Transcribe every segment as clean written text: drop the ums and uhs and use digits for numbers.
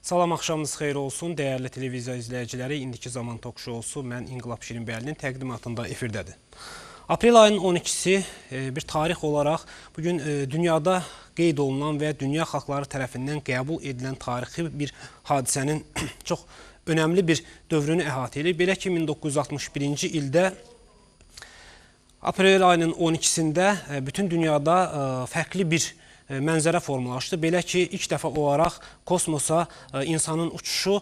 Salam, axşamınız xeyir olsun, dəyərli televiziya izləyiciləri. İndiki zaman tok-şousu mən İnqilab Şirinbəylinin təqdimatında efirdədir. Aprel ayının 12-si bir tarix olaraq bugün dünyada qeyd olunan və dünya xalqları tərəfindən qəbul edilən tarixi bir hadisənin çox önəmli bir dövrünü əhatə edir. Belə ki, 1961-ci ildə aprel ayının 12-sində bütün dünyada fərqli bir mənzərə formalaşdı. Belə ki, ilk dəfə olaraq kosmosa insanın uçuşu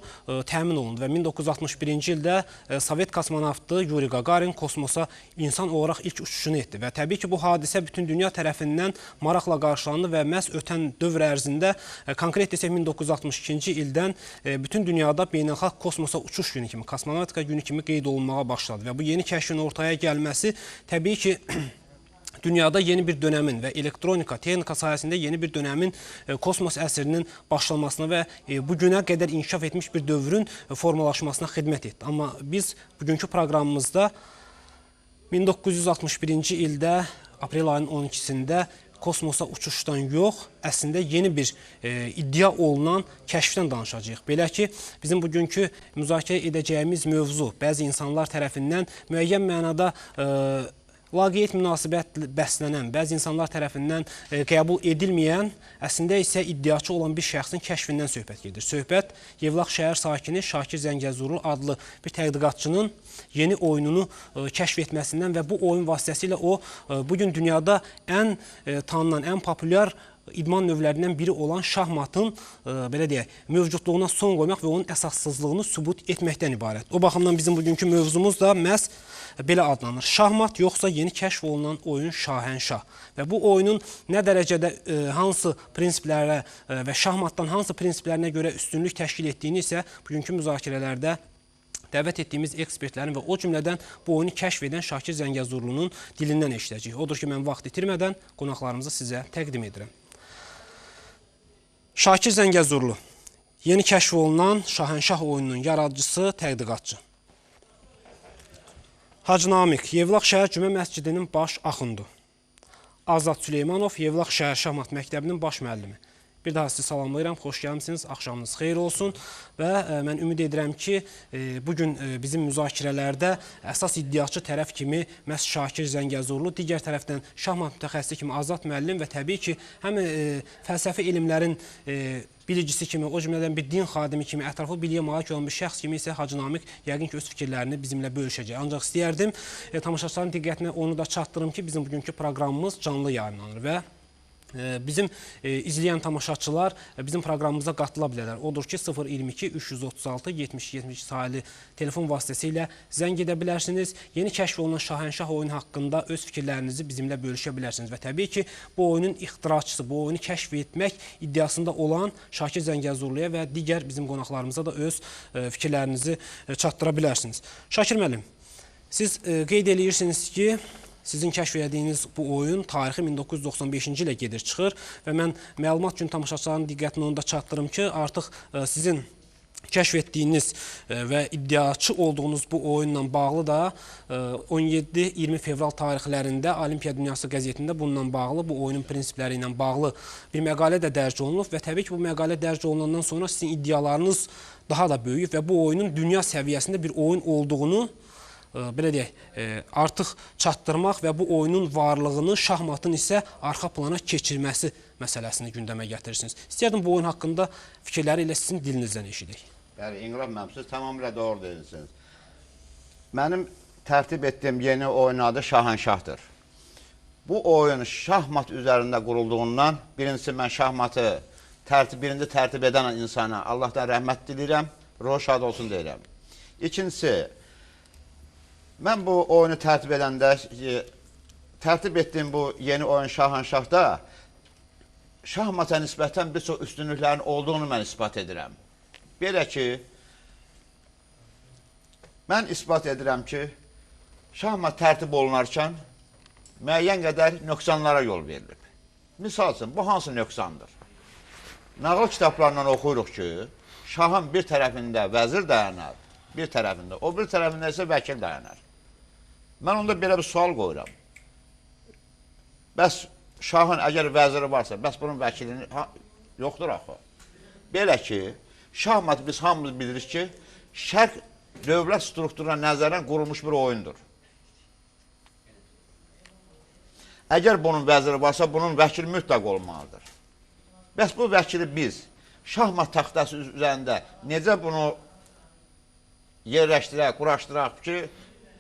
təmin olundu və 1961-ci ildə Sovet kosmonavtı Yuri Gagarin kosmosa insan olaraq ilk uçuşunu etdi və təbii ki, bu hadisə bütün dünya tərəfindən maraqla qarşılandı və məhz ötən dövr ərzində, konkret desək 1962-ci ildən bütün dünyada beynəlxalq kosmosa uçuş günü kimi, kosmonavtika günü kimi qeyd olunmağa başladı və bu yeni kəşfin ortaya gəlməsi təbii ki, dünyada yeni bir dönəmin və elektronika, texnika sahəsində yeni bir dönəmin kosmos əsrinin başlamasına və bu günə qədər inkişaf etmiş bir dövrün formalaşmasına xidmət etdi. Amma biz bugünkü proqramımızda 1961-ci ildə aprel ayının 12-sində kosmosa uçuşdan yox, əslində yeni bir iddia olunan kəşfdən danışacağıq. Belə ki, bizim bugünkü müzakirə edəcəyimiz mövzu bəzi insanlar tərəfindən müəyyən mənada laqeyd münasibət bəslənən, bəzi insanlar tərəfindən qəbul edilməyən, əslində isə iddiaçı olan bir şəxsin kəşfindən söhbət gedir. Söhbət Yevlax şəhər sakini Şakir Zəngəzurlu adlı bir tədqiqatçının yeni oyununu kəşf etməsindən və bu oyun vasitəsilə o, bugün dünyada ən tanınan, ən populyar idman növlərindən biri olan şahmatın belə deyək, mövcudluğuna son qoymaq və onun əsassızlığını sübut etməkdən ibarət. O baxımdan bizim bugünkü mövzumuz da məhz belə adlanır. Şahmat yoxsa yeni kəşf olunan oyun Şahənşah. Və bu oyunun nə dərəcədə hansı prinsiplərə və şahmatdan hansı prinsiplərinə görə üstünlük təşkil etdiyini isə bugünkü müzakirələrdə dəvət etdiyimiz ekspertlərin və o cümlədən bu oyunu kəşf edən Şakir Zəngəzurlunun dilindən eşidəcəyik. Odur ki, mən vaxt itirmədən qonaqlarımızı sizə təqdim edirəm. Şakir Zəngəzurlu, yeni kəşf olunan Şahənşah oyununun yaradıcısı, tədqiqatçı. Hacı Namiq, Yevlax şəhər Cümə məscidinin baş axundu. Azad Süleymanov, Yevlax şəhər Şahmat məktəbinin baş müəllimi. Bir daha sizi salamlayıram, xoş gəlmisiniz, axşamınız xeyir olsun və mən ümid edirəm ki, bugün bizim müzakirələrdə əsas iddiaçı tərəf kimi məhz Şakir Zəngəzurlu, digər tərəfdən şahmat mütəxəssisi kimi Azad müəllim və təbii ki, həm fəlsəfi elmlərin bilicisi kimi, o cümlədən bir din xadimi kimi, ətraflı biliyə malik olan bir şəxs kimi isə Hacı Namiq yəqin ki, öz fikirlərini bizimlə bölüşəcək. Ancaq istəyərdim, tamaşaçıların diqqətinə onu da çatdırım ki, bizim bugünkü proqramımız canlı yayımlanır və bizim izləyən tamaşaçılar bizim proqramımıza qatıla bilərlər. Odur ki, 022 336 70 70 sayılı telefon vasitəsilə zəng edə bilərsiniz. Yeni kəşf olunan Şahənşah oyunu haqqında öz fikirlərinizi bizimlə bölüşə bilərsiniz. Və təbii ki, bu oyunun ixtiraçısı, bu oyunu kəşf etmək iddiasında olan Şakir Zəngəzurluya və digər bizim qonaqlarımıza da öz fikirlərinizi çatdıra bilərsiniz. Şakir müəllim, siz qeyd edirsiniz ki, sizin kəşf etdiyiniz bu oyun tarixi 1995-ci ilə gedir, çıxır və mən məlumat üçün tamaşaçıların diqqətini onu da çatdırım ki, artıq sizin kəşf etdiyiniz və iddiaçı olduğunuz bu oyunla bağlı da 17-20 fevral tarixlərində Olimpiya Dünyası qəzetində bununla bağlı, bu oyunun prinsipləri ilə bağlı bir məqalə də dərc olunub və təbii ki, bu məqalə dərc olunandan sonra sizin iddialarınız daha da böyüyüb və bu oyunun dünya səviyyəsində bir oyun olduğunu belə deyək, artıq çatdırmaq və bu oyunun varlığını şahmatın isə arxa plana keçirməsi məsələsini gündəmə gətirirsiniz. İstəyərdim bu oyun haqqında fikirləri elə sizin dilinizdən eşidək. Bəli, İnqilab müəllim, siz tamamilə doğru deyirsiniz. Mənim tərtib etdiyim yeni oyun adı Şahənşahdır. Bu oyun şahmat üzərində qurulduğundan, birincisi mən şahmatı birinci tərtib edən insana Allahdan rəhmət diləyirəm, ruhu şad olsun deyirəm. İkincisi, mən bu oyunu tərtib edəndə, tərtib etdiyim bu yeni oyun Şahənşahda şahmata nisbətən bir çox üstünlüklərin olduğunu mən isbat edirəm. Belə ki, mən isbat edirəm ki, şahmat tərtib olunarkən müəyyən qədər nöqsanlara yol verilib. Misal üçün, bu hansı nöqsandır? Nağıl kitablarından oxuyuruq ki, şahın bir tərəfində vəzir dayanar, bir tərəfində, o bir tərəfində isə vəkil dayanar. Mən onda belə bir sual qoyuram. Bəs şahın əgər vəziri varsa, bəs bunun vəkilini yoxdur axı. Belə ki, Şahmat biz hamımız bilirik ki, şərq dövlət strukturuna nəzərən qurulmuş bir oyundur. Əgər bunun vəziri varsa, bunun vəkili mütləq olmalıdır. Bəs bu vəkili biz şahmat taxtası üzərində necə bunu yerləşdirək, quraşdıraq ki,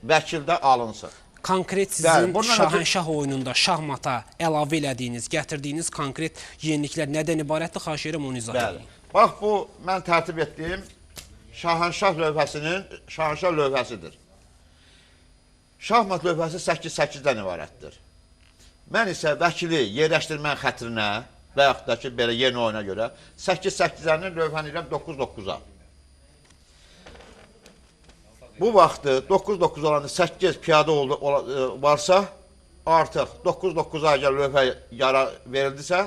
vəkil də alınsın? Konkret sizin Şahənşah oyununda şahmata əlavə elədiyiniz, gətirdiyiniz konkret yeniliklər nədən ibarətdir? Xahiş edirəm, onu izah edin. Bax, bu mən tərtib etdiyim Şahənşah lövhəsinin Şahənşah lövhəsidir. Şahmat lövhəsi 8-8-dən ibarətdir. Mən isə vəkili yerləşdirmənin xətrinə və yaxud da ki, belə yeni oyuna görə 8-8-lərini lövhəni edirəm 9-9-a. Bu vaxtı 9-9 olanda 8 piyada varsa, artıq 9-9-a əgər lövhə yara verildisə,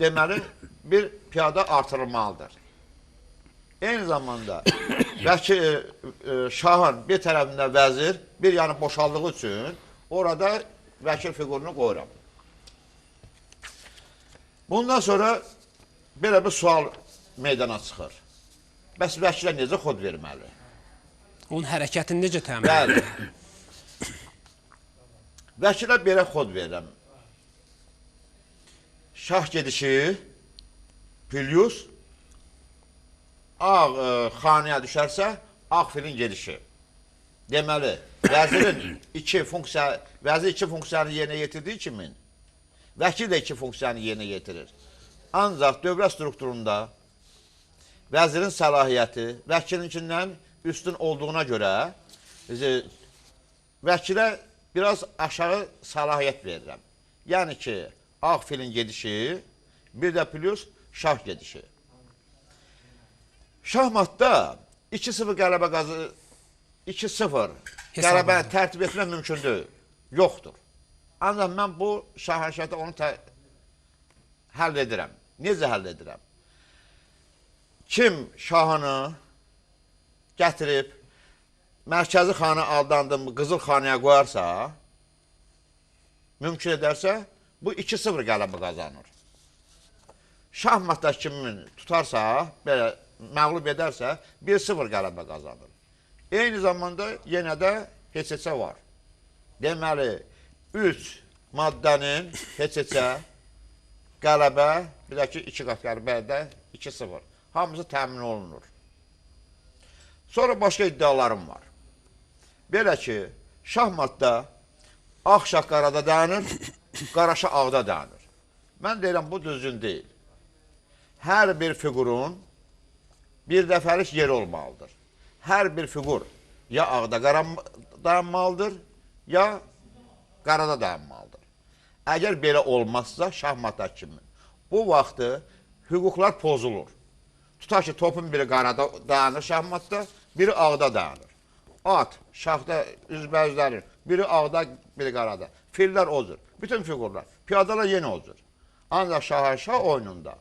deməli bir piyada artırılmalıdır. Eyni zamanda vəkil, şahın bir tərəfində vəzir, bir yanı boşaldığı üçün orada vəkil fiqurunu qoyuram. Bundan sonra belə bir sual meydana çıxır. Bəs vəkilə necə xod verməli? Onun hərəkətini necə təmin edir? Bəli. Vəkilə belə xod verirəm. Şah gedişi plus ağ xanaya düşərsə, ağ filin gedişi. Deməli, vəzirin iki funksiya, vəzir iki funksiyanı yerinə yetirdiyi kimi, vəkil də iki funksiyanı yerinə yetirir. Ancaq dövlət strukturunda vəzirin səlahiyyəti vəkilinkindən üstün olduğuna görə vəkilə biraz aşağı səlahiyyət verirəm. Yəni ki, ağ filin gedişi, bir də plus şah gedişi. Şahmatda 2-0 qələbə qazı 2-0 qələbəni tərtib etmək mümkün deyil, yoxdur. Ancaq mən bu Şahənşahda onu həll edirəm. Necə həll edirəm? Kim şahını gətirib mərkəzi xanı adlandığım qızıl xanaya qoyarsa, mümkün edərsə, bu 2-0 qələbə qazanır. Şahmatda kimin tutarsa, belə məğlub edərsə, 1-0 qələbə qazanır. Eyni zamanda yenə də heç-heçə var. Deməli, 3 maddənin heç-heçə qələbə, bir də ki, 2 qat qələbə də 2-0. Hamısı təmin olunur. Sonra başqa iddialarım var. Belə ki, şahmatda ağ şah qarada dayanır, qara şah ağda dayanır. Mən deyirəm, bu düzgün deyil. Hər bir fiqurun bir dəfəlik yeri olmalıdır. Hər bir fiqur ya ağda dayanmalıdır, ya qarada dayanmalıdır. Əgər belə olmazsa, şahmatda kimi, bu vaxtı hüquqlar pozulur. Tutaq ki, topun biri qarada dayanır şahmatda, biri ağda dayanır. At, şahda üzbəüzlərir, biri ağda, biri qarada. Fillər o cür, bütün fiqurlar, piyadalar yenə o cür. Ancaq Şahənşah oyununda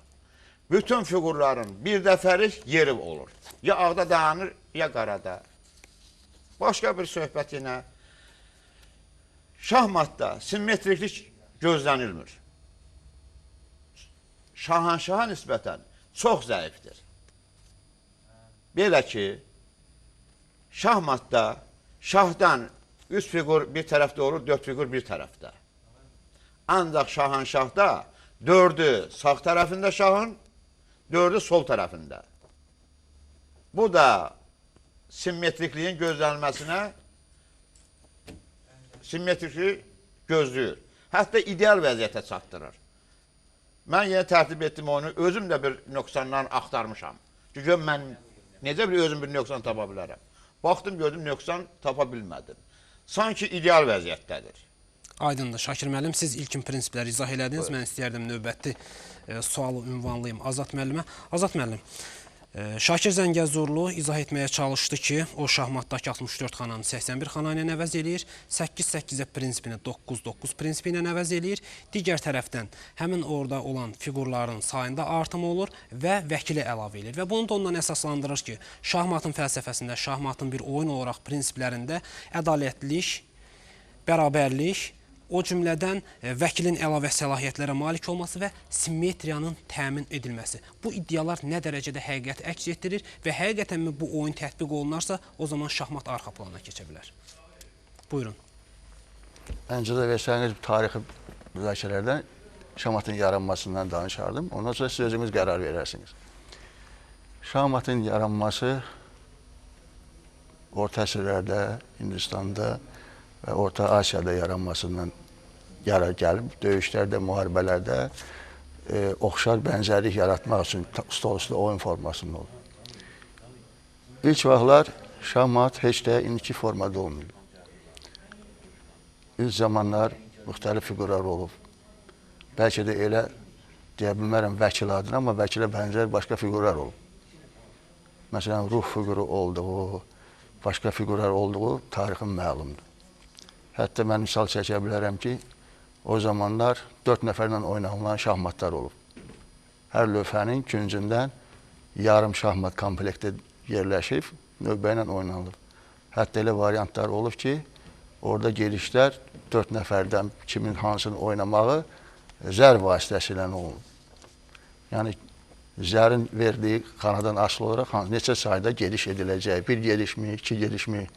bütün fiqurların bir dəfəlik yeri olur. Ya ağda dayanır, ya qarada. Başqa bir söhbət yenə. Şahmatda simmetriklik gözlənilmir. Şahənşaha nisbətən çox zəifdir. Belə ki, şahmatda şahdan 3 fiqur bir tərəfdə olur, 4 fiqur bir tərəfdə. Ancaq Şahənşahda 4-ü sağ tərəfində şahın, 4-ü sol tərəfində. Bu da simmetrikliyin gözlənilməsinə simmetrikliyi gözləyir. Hətta ideal vəziyyətə çatdırır. Mən yenə tərtib etdim onu, özüm də bir nöqsandan axtarmışam. Çünki mən necə bir özüm bir nöqsan tapa bilərəm? Baxdım, gördüm, nöqsan tapa bilmədim. Sanki ideal vəziyyətdədir. Aydındır. Şakir müəllim, siz ilkin prinsipləri izah elədiniz. Mən istəyərdim növbəti sualı ünvanlayım Azad müəllimə. Azad müəllim, Şakir Zəngəzurlu izah etməyə çalışdı ki, o şahmatdakı 64 xananı 81 xana ilə əvəz eləyir, 8-8-ə prinsipini 9-9 prinsipi ilə əvəz eləyir. Digər tərəfdən həmin orada olan fiqurların sayında artım olur və vəkili əlavə eləyir. Və bunu da ondan əsaslandırır ki, şahmatın fəlsəfəsində, şahmatın bir oyun olaraq prinsiplərində ədalətlilik, bərabərlik, O cümlədən vəkilin əlavə səlahiyyətlərə malik olması və simmetriyanın təmin edilməsi. Bu iddialar nə dərəcədə həqiqəti əks etdirir və həqiqətənmi bu oyun tətbiq olunarsa, o zaman şahmat arxa plana keçə bilər? Buyurun. Mən icazə versəniz, tarixi müzakirələrdən şahmatın yaranmasından danışardım. Ondan sonra siz özünüz qərar verərsiniz. Şahmatın yaranması orta əsrlərdə, Hindistanda və Orta Asiyada yaranmasından gəlib, döyüşlərdə, müharibələrdə oxşar bənzərlik yaratmaq üçün stol üstü oyun formasında olub. İlk vaxtlar şahmat heç də indiki formada olmayıb. İlk zamanlar müxtəlif fiqurlar olub. Bəlkə də elə deyə bilmərəm vəkil adına, amma vəkilə bənzər başqa fiqurlar olub. Məsələn, ruh fiquru olduğu, başqa fiqurlar olduğu tarixin məlumdur. Hətta mən misal çəkə bilərəm ki, o zamanlar 4 nəfərlə oynanılan şahmatlar olub. Hər lövhənin küncündən yarım şahmat komplekti yerləşib, növbə ilə oynanılıb. Hətta elə variantlar olub ki, orada gedişlər 4 nəfərdən kimin hansını oynamağı zər vasitəsilə olunub. Yəni, zərin verdiyi xanadan asılı olaraq neçə sayda gediş ediləcəyi, 1 gedişmi, 2 gedişmi,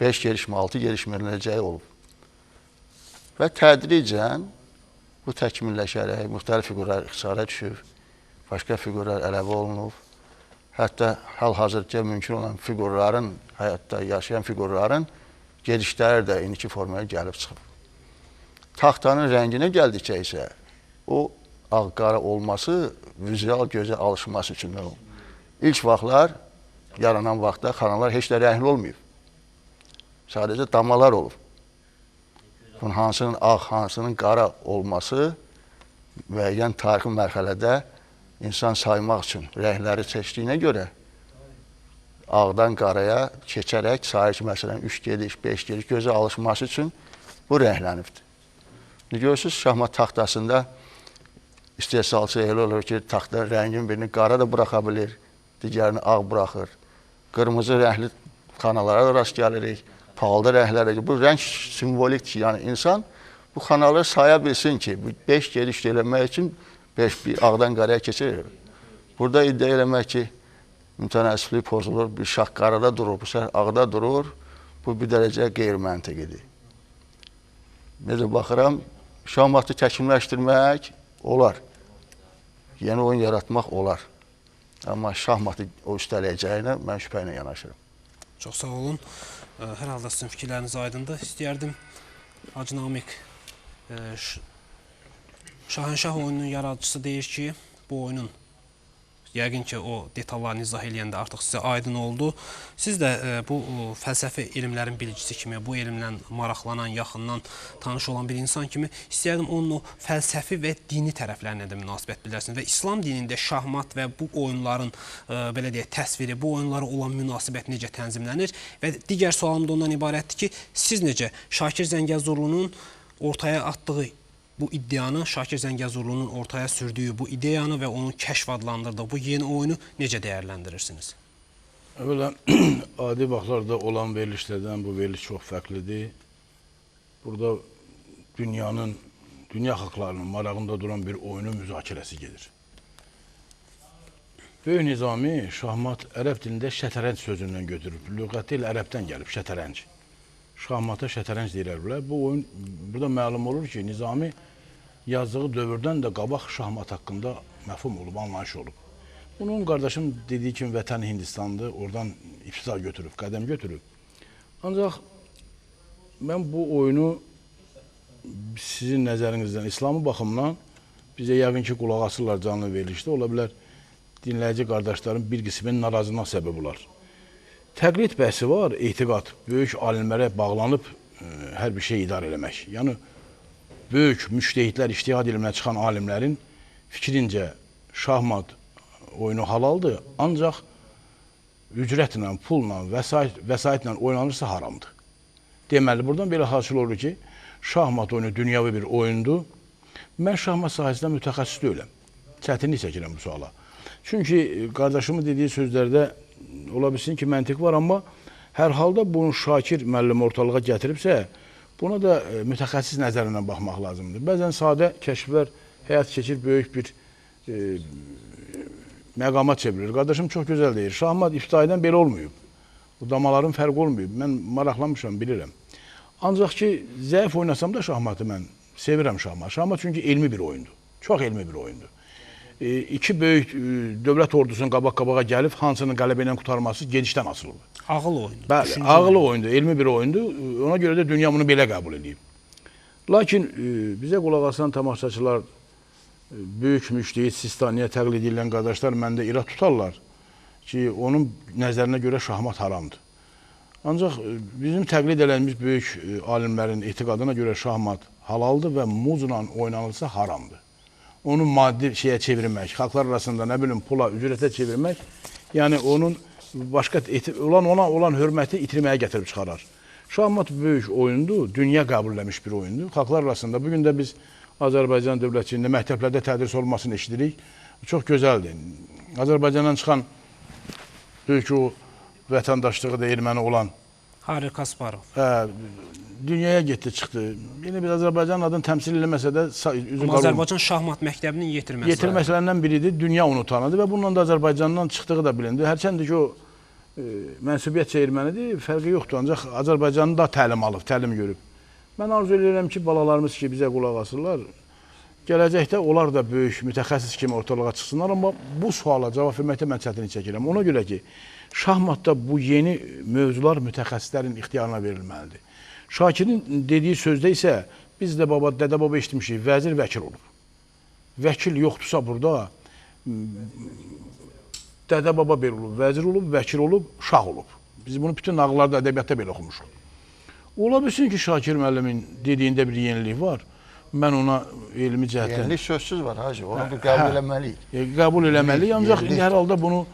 5 gedişmi, 6 gedişmi ediləcəyi olub. Və tədricən bu təkmilləşərək müxtəlif fiqurlar ixtisara düşüb, başqa fiqurlar əlavə olunub. Hətta hal-hazırda mümkün olan fiqurların, həyatda yaşayan fiqurların gedişləri də indiki formaya gəlib çıxıb. Taxtanın rənginə gəldikcə isə o ağ-qara olması vizual gözə alışması üçün olub. İlk vaxtlar, yaranan vaxtda xanalar heç də rəngli olmayıb. Sadəcə damalar olub. Bunun hansının ağ, hansının qara olması müəyyən tarixi mərhələdə insan saymaq üçün rəngləri seçdiyinə görə ağdan qaraya keçərək sayır ki, məsələn, 3 gediş, 5 gediş gözə alışması üçün bu rənglənibdir. Görürsünüz, şahmat taxtasında istehsalçı elə olur ki, taxta rəngin birini qara da buraxa bilir, digərini ağ buraxır. Qırmızı rəngli xanalara da rast gəlirik, palda rənglərə. Bu rəng simvolikdir ki, yəni insan bu xanaları saya bilsin ki, 5 gediş eləmək üçün 5 bir ağdan qaraya keçirir. Burada iddia eləmək ki, mütənasiblik pozulur, bir şah qarada durur, bu şah ağda durur, bu bir dərəcə qeyri-məntiqidir. Necə baxıram, şahmatı təkmilləşdirmək olar, yeni oyun yaratmaq olar. Amma şahmatı o üstələyəcəyinə mən şübhə ilə yanaşıram. Çox sağ olun. Hər halda sizin fikirləriniz aydındır. İstəyərdim Hacı Namiq, Şahənşah oyununun yaradıcısı deyir ki, bu oyunun yəqin ki, o detallarını izah eləyəndə artıq sizə aydın oldu. Siz də bu fəlsəfi elmlərin bilicisi kimi, bu elmlə maraqlanan, yaxından tanış olan bir insan kimi istəyərdim onun o fəlsəfi və dini tərəflərinə də münasibət bildirsiniz. Və İslam dinində şahmat və bu oyunların belə deyək, təsviri, bu oyunlara olan münasibət necə tənzimlənir? Və digər sualım da ondan ibarətdir ki, siz necə Şakir Zəngəzurlunun ortaya atdığı bu iddianı, Şakir Zəngəzurlunun ortaya sürdüyü bu ideyanı və onun kəşf adlandırdığı bu yeni oyunu necə dəyərləndirirsiniz? Əvvəla, adi vaxtlarda olan verilişlərdən bu veriliş çox fərqlidir. Burada dünya xalqlarının marağında duran bir oyunun müzakirəsi gedir. Böyük Nizami şahmat ərəb dilində şətərənc sözündən götürüb. Lüğətdə ilə ərəbdən gəlib şətərənc. Şahmata şətərənc deyirlər bilər. Bu oyun burada məlum olur ki, Nizami yazdığı dövrdən də qabaq şahmat haqqında məfhum olub, anlayış olub. Bunun qardaşım dediyi kimi vətəni Hindistandır, oradan ibtida götürüb, qədəm götürüb. Ancaq mən bu oyunu sizin nəzərinizdən, İslamı baxımdan bizə yəqin ki, qulaq asırlar canlı verilişdə, ola bilər dinləyici qardaşların bir qisminin narazılığına səbəb olar. Təqlid bəhsi var, etiqad, böyük alimlərə bağlanıb hər bir şey idarə eləmək. Yəni, böyük müştehidlər, ictihad elminə çıxan alimlərin fikrincə şahmat oyunu halaldır, ancaq ücrətlə, pulla, vəsaitlə oynanırsa haramdır. Deməli, buradan belə hasil olur ki, şahmat oyunu dünyavi bir oyundur. Mən şahmat sahəsində mütəxəssis deyiləm. Çətinlik çəkirəm bu suala. Çünki qardaşımın dediyi sözlərdə ola bilsin ki, məntiq var, amma hər halda bunu Şakir müəllim ortalığa gətiribsə, Buna da mütəxəssis nəzərindən baxmaq lazımdır. Bəzən sadə kəşflər həyat keçir, böyük bir məqama çevrilir. Qardaşım çox gözəl deyir. Şahmat ibtidaidən belə olmayıb. O damaların fərqi olmayıb. Mən maraqlanmışam, bilirəm. Ancaq ki, zəif oynasam da şahmatı mən sevirəm şahmat. Şahmat çünki elmi bir oyundur. Çox elmi bir oyundur. İki böyük dövlət ordusunun qabaq-qabağa gəlib hansının qələbə ilə qurtarması gedişdən asılıdır. Ağıl oyundur. Bəli, ağıl oyundur, elmi bir oyundur. Ona görə də dünya bunu belə qəbul edib. Lakin bizə qulaq asan tamaşaçılar, böyük müştehid Sistaniyə təqlid edilən qardaşlar məndə irad tutarlar ki, onun nəzərinə görə şahmat haramdır. Ancaq bizim təqlid edilmiş böyük alimlərin etiqadına görə şahmat halaldır və muzla oynanılsa haramdır. Onu maddi şeyə çevirmək, xalqlar arasında nə bilim pula, ücrətə çevirmək, yəni onun başqa ona olan hörməti itirməyə gətirib çıxarar. Şahmat böyük oyundur, dünya qəbulləmiş bir oyundur. Xalqlar arasında bugün də biz Azərbaycan dövlətçiliyində məktəblərdə tədris olmasını eşidirik. Çox gözəldir. Azərbaycandan çıxan böyük o vətəndaşlığı da erməni olan Harry Kasparov. Dünyaya getdi, çıxdı. Yenə bir Azərbaycanın adını təmsil eləməsə də üzü qalır. Azərbaycan şahmat məktəbinin yetirməsi. Yetirməsilərindən biridir. Dünya onu tanıdı və bununla da Azərbaycandan çıxdığı da bilindi. Hərçənd ki o mənsubiyyətcə ermənidir, fərqi yoxdur. Ancaq Azərbaycanın da təlim alıb, təlim görüb. Mən arzu edirəm ki, balalarımız ki bizə qulaq asırlar, gələcəkdə onlar da böyük mütəxəssis kimi ortalığa çıxsınlar, amma bu suala cavab verməkdə mən çətinlik çəkirəm. Ona görə ki, şahmatda bu yeni mövzular mütəxəssislərin ixtiyarına verilməlidir. Şakirin dediyi sözdə isə biz də baba, dədə-baba eşitmişik, vəzir vəkil olub. Vəkil yoxdursa burada dədə-baba belə olub, vəzir olub, vəkil olub, şah olub. Biz bunu bütün nağıllarda, ədəbiyyatda belə oxumuşuq. Ola bilsin ki, Şakir müəllimin dediyində bir yenilik var. Mən ona elmi cəhətdən... Yenilik sözsüz var, Hacı. Onu bir qəbul eləməliyik. Qəbul eləməliyik, ancaq indi hər halda bunu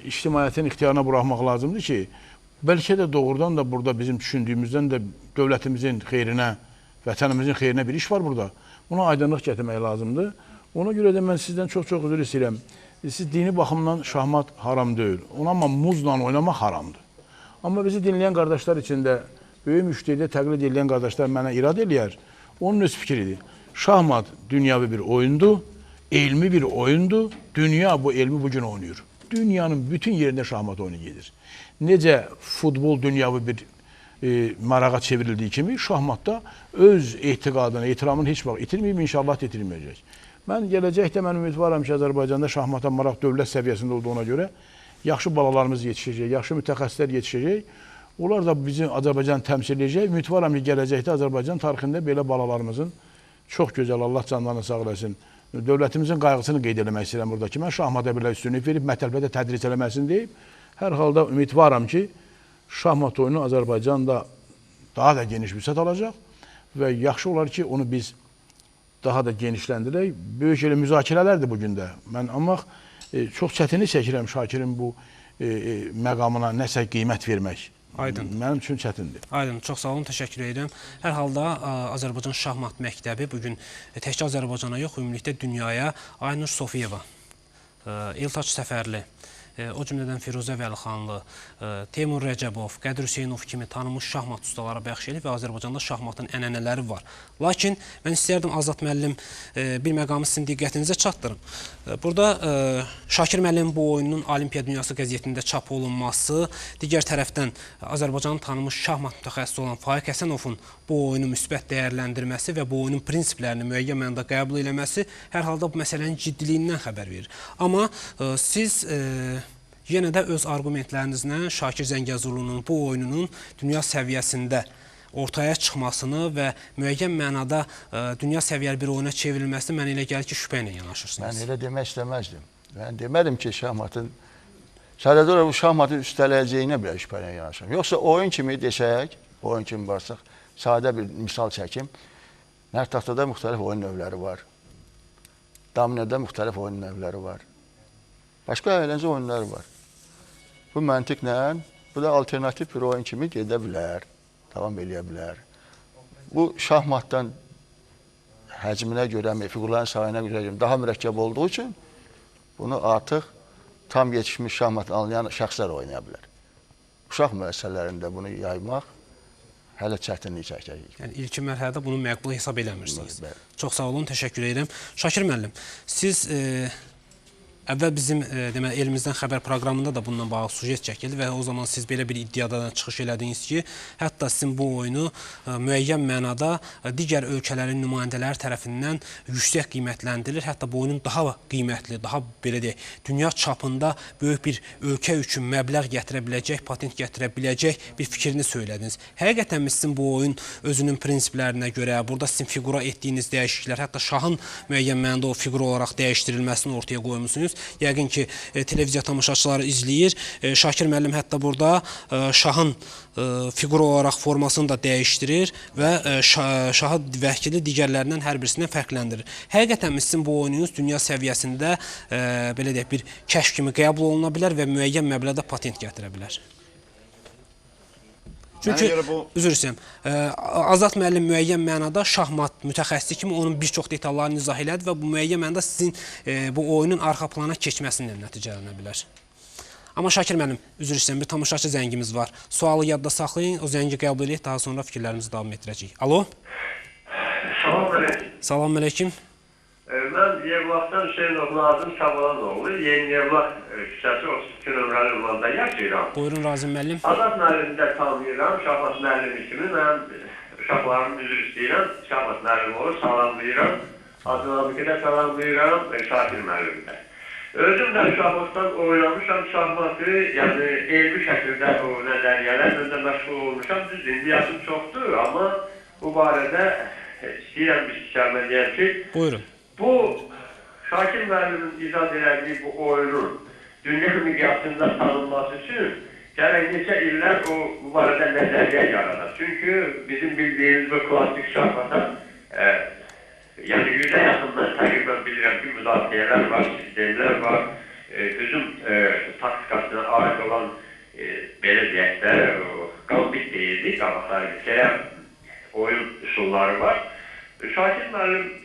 ictimaiyyətin ixtiyarına buraxmaq lazımdır ki, bəlkə də doğrudan da burada bizim düşündüyümüzdən də dövlətimizin xeyrinə, vətənimizin xeyrinə bir iş var burada. Buna aydınlıq gətirmək lazımdır. Ona görə də mən sizdən çox-çox üzr istəyirəm. Siz dini baxımdan şahmat haram deyil. Ona amma muzla oynamaq haramdır. Amma bizi dinləyən qardaşlar üçün də böyük müştehide təqlid edən qardaşlar mənə irad eləyər. Onun öz fikridir. Şahmat dünyavi bir oyundur, elmi bir oyundur. Dünya bu elmi bugün oynayır. Dünyanın bütün yerində şahmat oyunu gedir. Necə futbol dünyavi bir marağa çevrildiyi kimi şahmatda öz etiqadını, ehtiramını heç vaxt itirməyib, inşallah itirməyəcək. Mən gələcəkdə mən ümidvaram ki, Azərbaycanda şahmata maraq dövlət səviyyəsində olduğuna görə yaxşı balalarımız yetişəcək, yaxşı mütəxəssislər yetişəcək. Onlar da bizi Azərbaycanı təmsil edəcək. Ümidvaram ki, gələcəkdə Azərbaycan tarixində belə balalarımızın çox gözəl, Allah canlarını sağ eləsin, dövlətimizin qayğısını qeyd eləmək istəyirəm burada ki, mən şahmata belə üstünlük verib, məktəblərdə tədris eləməsini deyib. Hər halda ümidvaram ki, şahmat oyunu Azərbaycanda daha da geniş vüsət alacaq və yaxşı olar ki, onu biz daha da genişləndirək. Böyük elə müzakirələrdir bugün də. Mən amma çox çətinlik çəkirəm Şakirin bu məqamına nəsə qiymət vermək. Aydın. Mənim üçün çətindir. Aydın, çox sağ olun, təşəkkür edirəm. Hər halda Azərbaycan Şahmat Məktəbi bugün təkcə Azərbaycana yox, ümumilikdə dünyaya Aynur Sofiyeva, Eltaç Səfərli, o cümlədən Firuzə Vəlixanlı, Teymur Rəcəbov, Qədir Hüseynov kimi tanınmış şahmat ustalara bəxş edib və Azərbaycanda şahmatın ənənələri var. Lakin mən istəyərdim Azad müəllim bir məqamı sizin diqqətinizə çatdırım. Burada Şakir müəllimin bu oyunun Olimpiya Dünyası qəzetində çap olunması, digər tərəfdən Azərbaycanın tanınmış şahmat mütəxəssisi olan Faiq Həsənovun bu oyunu müsbət dəyərləndirməsi və bu oyunun prinsiplərini müəyyən mənada qəbul eləməsi hər halda bu məsələnin ciddiliyindən xəbər verir. Amma siz yenə də öz arqumentlərinizlə Şakir Zəngəzurlunun bu oyununun dünya səviyyəsində ortaya çıxmasını və müəyyən mənada dünya səviyyəli bir oyuna çevrilməsini mən elə gəlir ki, şübhə ilə yanaşırsınız. Mən elə demək istəməzdim. Mən demədim ki, şahmatın, sadəcə olaraq bu şahmatın üstələyəcəyinə belə şübhə ilə yanaşıram. Yoxsa oyun kimi desək, oyun kimi varsaq, sadə bir misal çəkim. Nərd taxtada müxtəlif oyun növləri var. Dominada müxtəlif oyun növləri var. Başqa əyləncə oyunları var. Bu məntiqlə, bu da alternativ bir oyun kimi gedə bilər, davam eləyə bilər. Bu şahmatdan həcminə görə, fiqurların sayına görə daha mürəkkəb olduğu üçün bunu artıq tam yetişmiş şahmat anlayan şəxslər oynaya bilər. Uşaq müəssisələrində bunu yaymaq Hələ çətinlik çəkəcəyik. Yəni, ilkin mərhələdə bunu məqbul hesab eləmirsiniz. Bəli. Çox sağ olun, təşəkkür edirəm. Şakir müəllim, siz əvvəl bizim deməli, Elimizdən Xəbər proqramında da bununla bağlı sujet çəkildi və o zaman siz belə bir iddiadan çıxış elədiniz ki, hətta sizin bu oyunu müəyyən mənada digər ölkələrin nümayəndələri tərəfindən yüksək qiymətləndirilir. Hətta bu oyunun daha qiymətli, daha belə deyək, dünya çapında böyük bir ölkə üçün məbləğ gətirə biləcək, patent gətirə biləcək bir fikrini söylədiniz. Həqiqətən sizin bu oyun özünün prinsiplərinə görə, burada sizin fiqura etdiyiniz dəyişikliklər, hətta şahın müəyyən mənada o fiqur olaraq dəyişdirilməsini ortaya qoymuşsunuz. Yəqin ki, televiziya tamaşaçıları izləyir. Şakir müəllim hətta burada şahın fiqur olaraq formasını da dəyişdirir və şahı vəkili digərlərindən hər birisindən fərqləndirir. Həqiqətən sizin bu oyununuz dünya səviyyəsində belə deyək, bir kəşf kimi qəbul oluna bilər və müəyyən məbləğdə patent gətirə bilər. Çünki, üzr istəyirəm, Azad müəllim müəyyən mənada şahmat mütəxəssisi kimi onun bir çox detallarını izah elədi və bu müəyyən mənada sizin bu oyunun arxa plana keçməsindən nəticələnə bilər. Amma Şakir müəllim, üzr istəyirəm, bir tamaşaçı zəngimiz var. Sualı yadda saxlayın, o zəngi qəbul edək, daha sonra fikirlərimizi davam etdirəcəyik. Alo? Salam əleykum. Salam əleykum. Mən Yevlaxdan Hüseynov Nazim Şabalanoğlu, Yeni Yevlax küçəsi 32 nömrəli ünvanda yaşayıram. Buyurun Razim müəllim. Azad müəllimi də tanıyıram, şahmat müəllimi kimi. Mən uşaqlarımın üzr istəyirəm, şahmat müəllimi olur, salamlayıram. Azad də salamlayıram, Şakir müəllimi də. Özüm də uşaqlıqdan oynamışam şahmatı, yəni elmi şəkildə o nəzəriyyələrlə də məşğul olmuşam. Düz, indi yaşım çoxdur, amma bu barədə istəyirəm bir kəlmə deyəm ki, buyurun. Bu, Şakir müəllimin icad elədiyi bu oyunun dünya miqyasında tanınması üçün gərək neçə illər o bu barədə nəzəriyyə yaradar. Çünki bizim bildiyimiz bu klassik şahmata, yəni 100-ə yaxın mən təqribən bilirəm ki, müdafiələr var, sistemlər var, hücum taktikasına aid olan, belə deyək də, qambit deyildik, qabaqları bir oyun üsulları var. Şakir müəllim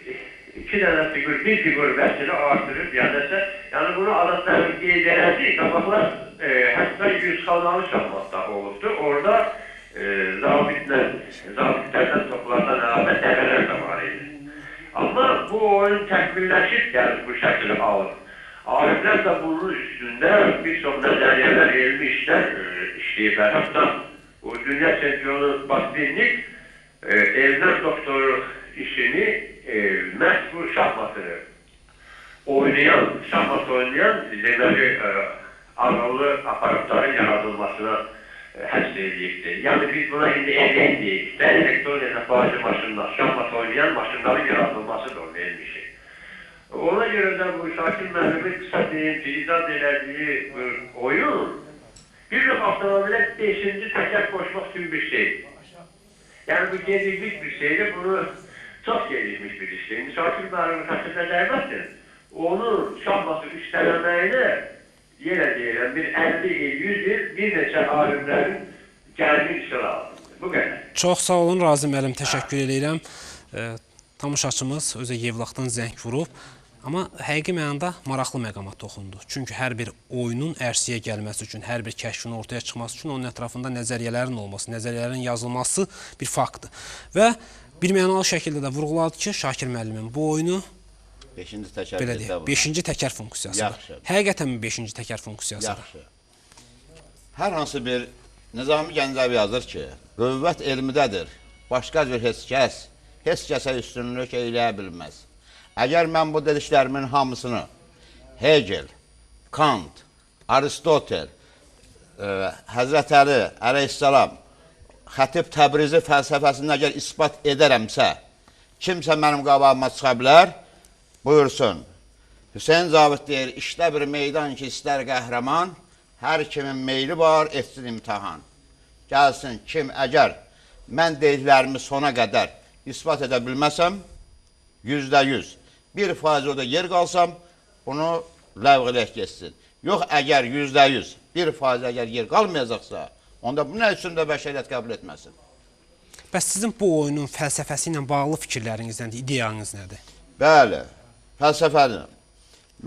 iki dənə fiqur, bir fiqur vəsilə artırıb, yəni bunu Azad müəllim qeyd elədi, qabaqlar hətta 100 xanalı şahmatda olubdur. Orada zabitlərdən, toplardan əlavə dəvələr də var idi. Amma bu oyun təkmilləşib gəlib bu şəkili alıb. Alimlər də bunun üstündə bir çox nəzəriyyələr, elmi işlər işləyiblər. Hətta o dünya çempionu Botvinnik elmlər doktoru işini məhz bu şahmatı oynayan, şahmat oynayan deməli, ağıllı aparatların yaradılmasına həsr edibdir. Yəni biz buna indi elm deyirik də, elektron hesablayıcı maşınlar, şahmat oynayan maşınların yaradılmasıdır onun elm işi. Ona görə də bu Şakir müəllimin qısa deyim ki, icad elədiyi bu oyun bir növ avtomobilə 5-ci təkər qoşmaq kimi bir şeydir. Yəni bu gecikmiş bir şeydir, bunu çox gecikmiş bir işdir. İndi Şakir müəllimin xətrinə dəyməsin, onun şahmatı üstələməyinə yenə deyirəm, bir 50 il, 100 il bir neçə alimlərin gəldiyi işə lazımdır. Bu qədər. Çox sağ olun Razim müəllim, təşəkkür edirəm. Tamaşaçımız özə Yevlaxdan zəng vurub. Amma həqiqi mənada maraqlı məqama toxundu. Çünki hər bir oyunun ərsəyə gəlməsi üçün, hər bir kəşfin ortaya çıxması üçün onun ətrafında nəzəriyyələrin olması, nəzəriyyələrin yazılması bir faktdır. Və bir mənalı şəkildə də vurğuladı ki, Şakir müəllimin bu oyunu 5-ci təkər, belə deyək, 5-ci təkər funksiyasıdır. Həqiqətən mi 5-ci təkər funksiyasıdır? Yaxşı. Hər hansı bir Nizami Gəncəvi yazır ki, qüvvət elmidədir, başqa cür heç kəs, heç kəsə üstünlük eyləyə bilməz. Əgər mən bu dediklərimin hamısını Hegel, Kant, Aristotel, Həzrət Əli, əleyhissalam, Xətib Təbrizi fəlsəfəsini əgər isbat edərəmsə, kimsə mənim qabağıma çıxa bilər, buyursun. Hüseyn Cavid deyir, işdə bir meydan ki, istər qəhrəman, hər kimin meyli var, etsin imtahan. Gəlsin kim əgər mən dediklərimi sona qədər isbat edə bilməsəm, 100%, 1% orada yer qalsam, bunu ləğv eləyək getsin. Yox, əgər 100%, 1% əgər yer qalmayacaqsa, onda bu nə üçün də bəşəriyyət qəbul etməsin? Bəs sizin bu oyunun fəlsəfəsi ilə bağlı fikirləriniz nədir, ideyanız nədir? Bəli, fəlsəfədir.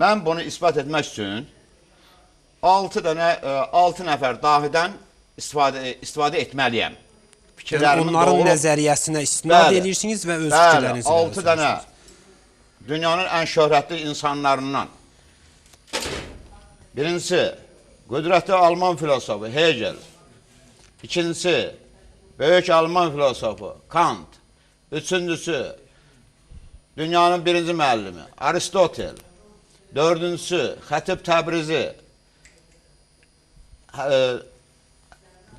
Mən bunu isbat etmək üçün 6 nəfər dahidən istifadə etməliyəm. Fikirlərimin onların doğru... nəzəriyyəsinə istinad edirsiniz və öz fikirlərinizi. Bəli, 6 dənə dünyanın ən şöhrətli insanlarından. Birincisi, qüdrətli Alman filosofu Hegel. İkincisi, böyük Alman filosofu Kant. Üçüncüsü, dünyanın birinci müəllimi Aristotel. Dördüncüsü, Xətib Təbrizi.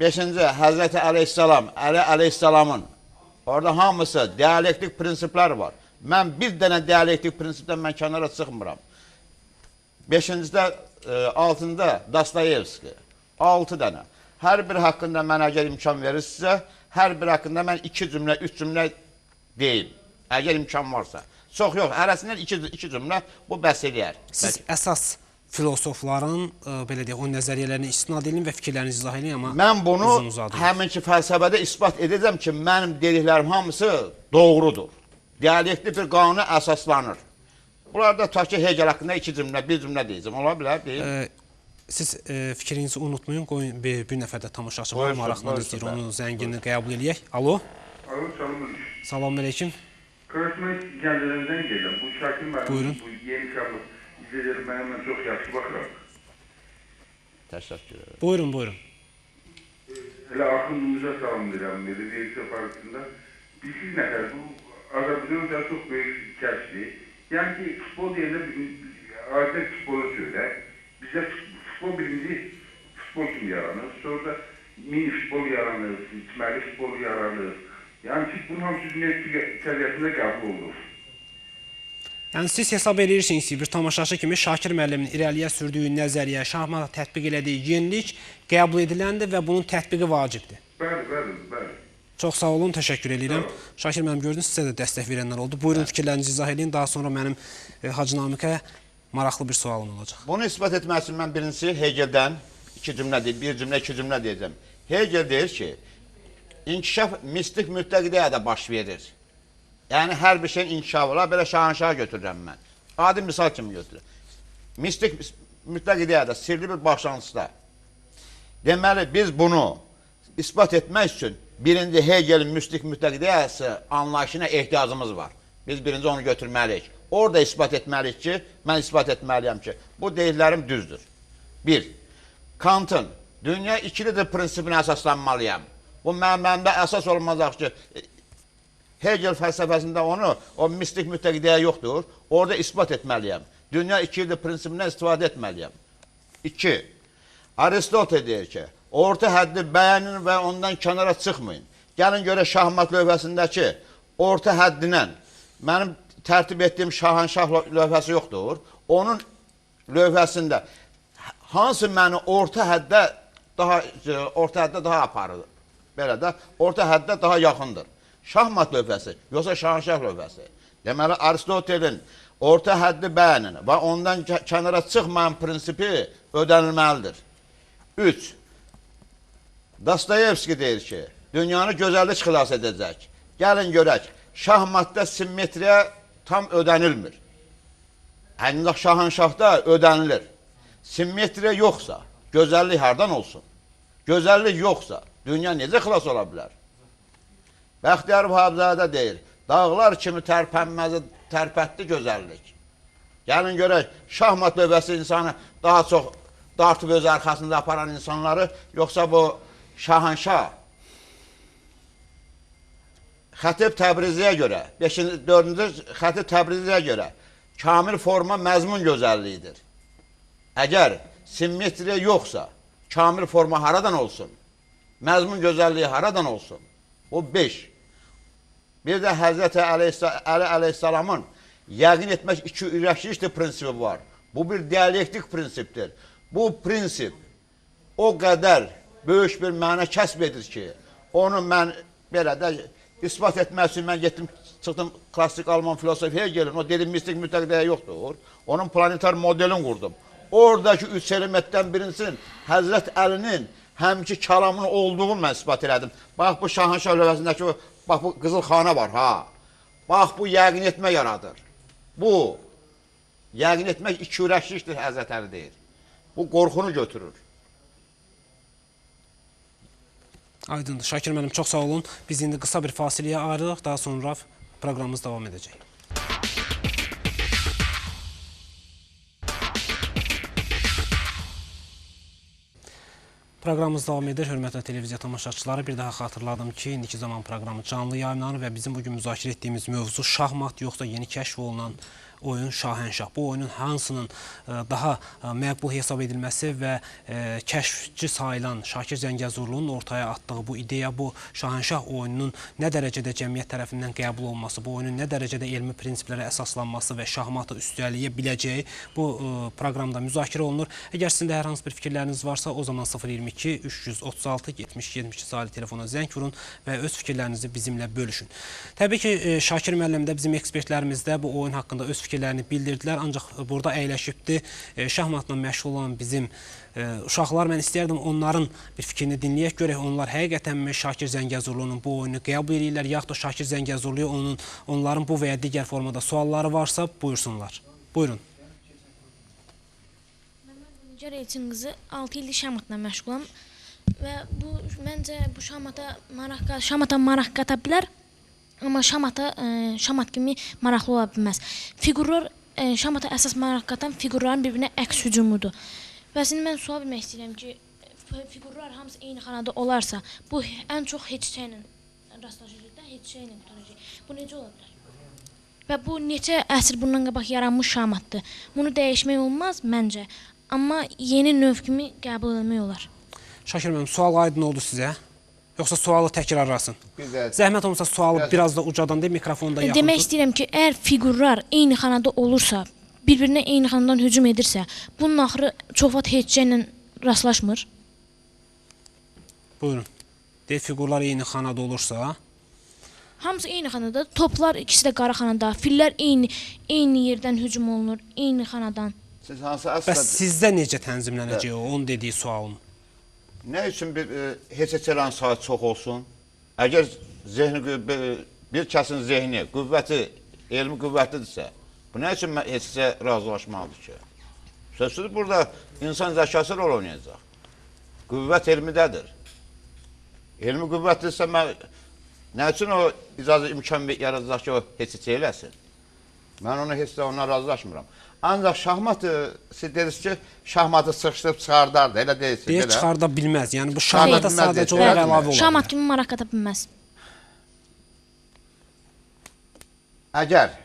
Beşinci, Həzrəti Əleyhissalam, Əli Əleyhissalamın. Orada hamısı dialektik prinsiplər var. Mən bir dənə dialektik prinsipdən mən kənara çıxmıram. Beşincidə, altında Dostoyevski. 6 dənə. Hər bir haqqında mən əgər imkan verirsinizsə, hər bir haqqında mən 2 cümlə, 3 cümlə deyim. Əgər imkan varsa. Çox yox, hərəsindən 2 cümlə bu bəs eləyər. Siz əsas filosofların, belə deyək, o nəzəriyyələrinə istinad edin və fikirlərinizi izah edin, amma mən bunu həminki fəlsəfədə isbat edəcəm ki, mənim dediklərim hamısı doğrudur. Dialektik bir qanuna əsaslanır. Bunlarda ta ki Hegel haqqında 2 cümlə, 1 cümlə deyəcəm. Ola bilər, deyim. Siz fikrinizi unutmayın, qoyun bir nəfər də tamaşaçı var, maraqla izləyir, onun zəngini qəbul eləyək. Alo. Alo, salam aleyküm. Salam aleyküm. Qardaş, mən Gəncədən zəng edirəm. Bu Şakir müəllim, bu yeni şahmat izləyir, mənə çox yaxşı baxıram. Təşəkkür edirəm. Buyurun, buyurun. Elə axundumuza salam deyirəm, belə vergi parasında. Bilirsiniz nətər, bu Azərbaycan üçün çox böyük kəşfdir. Yəni ki, futbol deyəndə, adətən futbolu söylər. Bizdə futbol birinci futbol kimi yaranır, sonra da mini futbol yaranır, içməli futbol yaranır. Yəni ki, bunun hamısı dünya səviyyəsində qəbul olunur. Yəni siz hesab edirsiniz ki, bir tamaşaçı kimi Şakir müəllimin irəliyə sürdüyü nəzəriyyə, şahmata tətbiq elədiyi yenilik qəbul ediləndir və bunun tətbiqi vacibdir. Bəli, bəli, bəli. Çox sağ olun, təşəkkür edirəm. Şakir müəllim, gördünüz, sizə də dəstək verənlər oldu. Buyurun, fikirlərinizi izah edin. Daha sonra mənim Hacı Namiqə maraqlı bir sualım olacaq. Bunu isbat etmək üçün mən birincisi Hegeldən 2 cümlə deyil, 1 cümlə, 2 cümlə deyəcəm. Hegel deyir ki, inkişaf mistik mütləqliyə də baş verir. Yəni, hər bir şeyin inkişafı olar, belə şahanşaha götürürəm mən. Adi misal kimi götürürəm. Mistik mütləq ideyada, sirli bir başlanğıcda. Deməli, biz bunu isbat etmək üçün birinci Hegelin mistik mütləq ideyası anlayışına ehtiyacımız var. Biz birinci onu götürməliyik. Orada isbat etməliyik ki, mən isbat etməliyəm ki, bu dediklərim düzdür. Bir, Kantın dünya ikilidir prinsipinə əsaslanmalıyam. Bu mənim əsas olmazaq ki, Hegel fəlsəfəsində onu, o mistik mütləq ideya yoxdur. Orada isbat etməliyəm. Dünya ikilidir prinsipindən istifadə etməliyəm. 2. Aristotel deyir ki, orta həddi bəyənin və ondan kənara çıxmayın. Gəlin görə şahmat lövhəsindəki orta həddinən mənim tərtib etdiyim şahanşah lövhəsi yoxdur. Onun lövhəsində hansı məni orta həddə daha aparır? Belə də, orta həddə daha yaxındır. Şahmat lövhəsi, yoxsa şahanşah lövhəsi. Deməli, Aristotelin orta həddi bəyənin və ondan kənara çıxmayan prinsipi ödənilməlidir. 3. Dostoyevski deyir ki, dünyanı gözəllik xilas edəcək. Gəlin görək, şahmatda simmetriya tam ödənilmir. Ancaq şahanşahda ödənilir. Simmetriya yoxsa, gözəllik hardan olsun? Gözəllik yoxsa, dünya necə xilas ola bilər? Bəxtiyar Vahabzadə deyir, dağlar kimi tərpənməzi tərpətdi gözəllik. Gəlin görək, şahmat lövhəsi insanı daha çox dartıb öz arxasında aparan insanları, yoxsa bu şahanşah? Xətib Təbriziyə görə, 4-cü Xətib Təbriziyə görə kamil forma məzmun gözəlliyidir. Əgər simmetriya yoxsa, kamil forma haradan olsun? Məzmun gözəlliyi haradan olsun? O 5. Bir də Həzrəti Əli Əleyhissalamın yəqin etmək iki ürəklikdir prinsipi var. Bu bir dialektik prinsipdir. Bu prinsip o qədər böyük bir məna kəsb edir ki, onu mən belə də isbat etmək üçün mən getdim, çıxdım klassik Alman filosof Hegelin, o dedim mistik mütləq ideya yoxdur. Onun planetar modelini qurdum. Oradakı 3 elementdən birincisinin Həzrət Əlinin həmki kəlamının olduğunu mən isbat elədim. Bax, bu Şahanşah lövhəsindəki, bax, bu qızıl xana var, ha. Bax, bu yəqin etmə yaradır. Bu, yəqin etmək iki ürəklikdir, Həzrət Əli deyir. Bu, qorxunu götürür. Aydındır. Şakir müəllim, çox sağ olun. Biz indi qısa bir fasiləyə ayrılırıq. Daha sonra proqramımız davam edəcək. Proqramımız davam edir. Hörmətli televiziya tamaşaçıları, bir daha xatırladım ki, indiki zaman proqramı canlı yayımlanır və bizim bugün müzakirə etdiyimiz mövzu şahmat yoxsa yeni kəşf olunan oyun Şahənşah. Bu oyunun hansının daha məqbul hesab edilməsi və kəşfçi sayılan Şakir Zəngəzurlunun ortaya atdığı bu ideya, bu Şahənşah oyununun nə dərəcədə cəmiyyət tərəfindən qəbul olunması, bu oyunun nə dərəcədə elmi prinsiplərə əsaslanması və şahmatı üstələyə biləcəyi bu proqramda müzakirə olunur. Əgər sizin də hər hansı bir fikirləriniz varsa, o zaman 022 336 70 72 sayılı telefona zəng vurun və öz fikirlərinizi bizimlə bölüşün. Təbii ki, Şakir müəllim də bizim ekspertlərimiz də bu oyun haqqında öz fikirlərini bildirdilər, ancaq burada əyləşibdi şahmatla məşğul olan bizim uşaqlar. Mən istəyərdim onların bir fikrini dinləyək, görək onlar həqiqətənmi Şakir Zəngəzurlunun bu oyunu qəbul edirlər, yaxud da Şakir Zəngəzurluya onların bu və ya digər formada sualları varsa buyursunlar. Buyurun. Mən Nigar Elçin qızı, 6 ildir şahmatla məşğulam və bu məncə bu şahmata maraq qata bilər. Amma şahmat kimi maraqlı ola bilməz. Fiqurlar, şahmata əsas maraq qatan fiqurların bir-birinə əks hücumudur. Və şimdi mən sual bilmək istəyirəm ki, fiqurlar hamısı eyni xanada olarsa, bu ən çox heç şeylə rastlaşacaq da, heç şeylə qurtaracaq. Bu necə ola bilər? Və bu neçə əsr bundan qabaq yaranmış şahmatdır. Bunu dəyişmək olmaz məncə, amma yeni növ kimi qəbul etmək olar. Şakir müəllim, sual aydın oldu sizə? Yoxsa sualı təkrarlasın? Zəhmət olmasa sualı biraz da ucadan deyil, mikrofonu da yaxın tut. Demək istəyirəm ki, əgər fiqurlar eyni xanada olursa, bir-birinə eyni xanadan hücum edirsə, bunun axırı çox vaxt heç şeylə rastlaşmır. Buyurun. Deyir, fiqurlar eyni xanada olursa... Hamısı eyni xanada, toplar ikisi də qara xanada, fillər eyni yerdən hücum olunur, eyni xanadan. Bəs sizdə necə tənzimlənəcək o, onun dediyi sualın? Nə üçün bir heç-heçələrin sayı çox olsun? Əgər zehni, bir kəsin zehni, qüvvəti, elmi qüvvətlidirsə, bu nə üçün heç-heçə razılaşmalıdır ki? Sözsüz burada insan zəkası rol oynayacaq. Qüvvət elmidədir. Elmi qüvvətlidirsə, nə üçün o icazə imkan yaradacaq ki, o heç-heçə eləsin? Mən onu heç də ondan razılaşmıram. Ancaq şahmat, siz dediniz ki, şahmatı sıxışdırıb çıxardardı, elə deyilsiniz. Deyir, çıxarda bilməz. Yəni, bu şahmata sadəcə olaraq əlavə olar. Şahmat kimi maraq qata bilməz. Əgər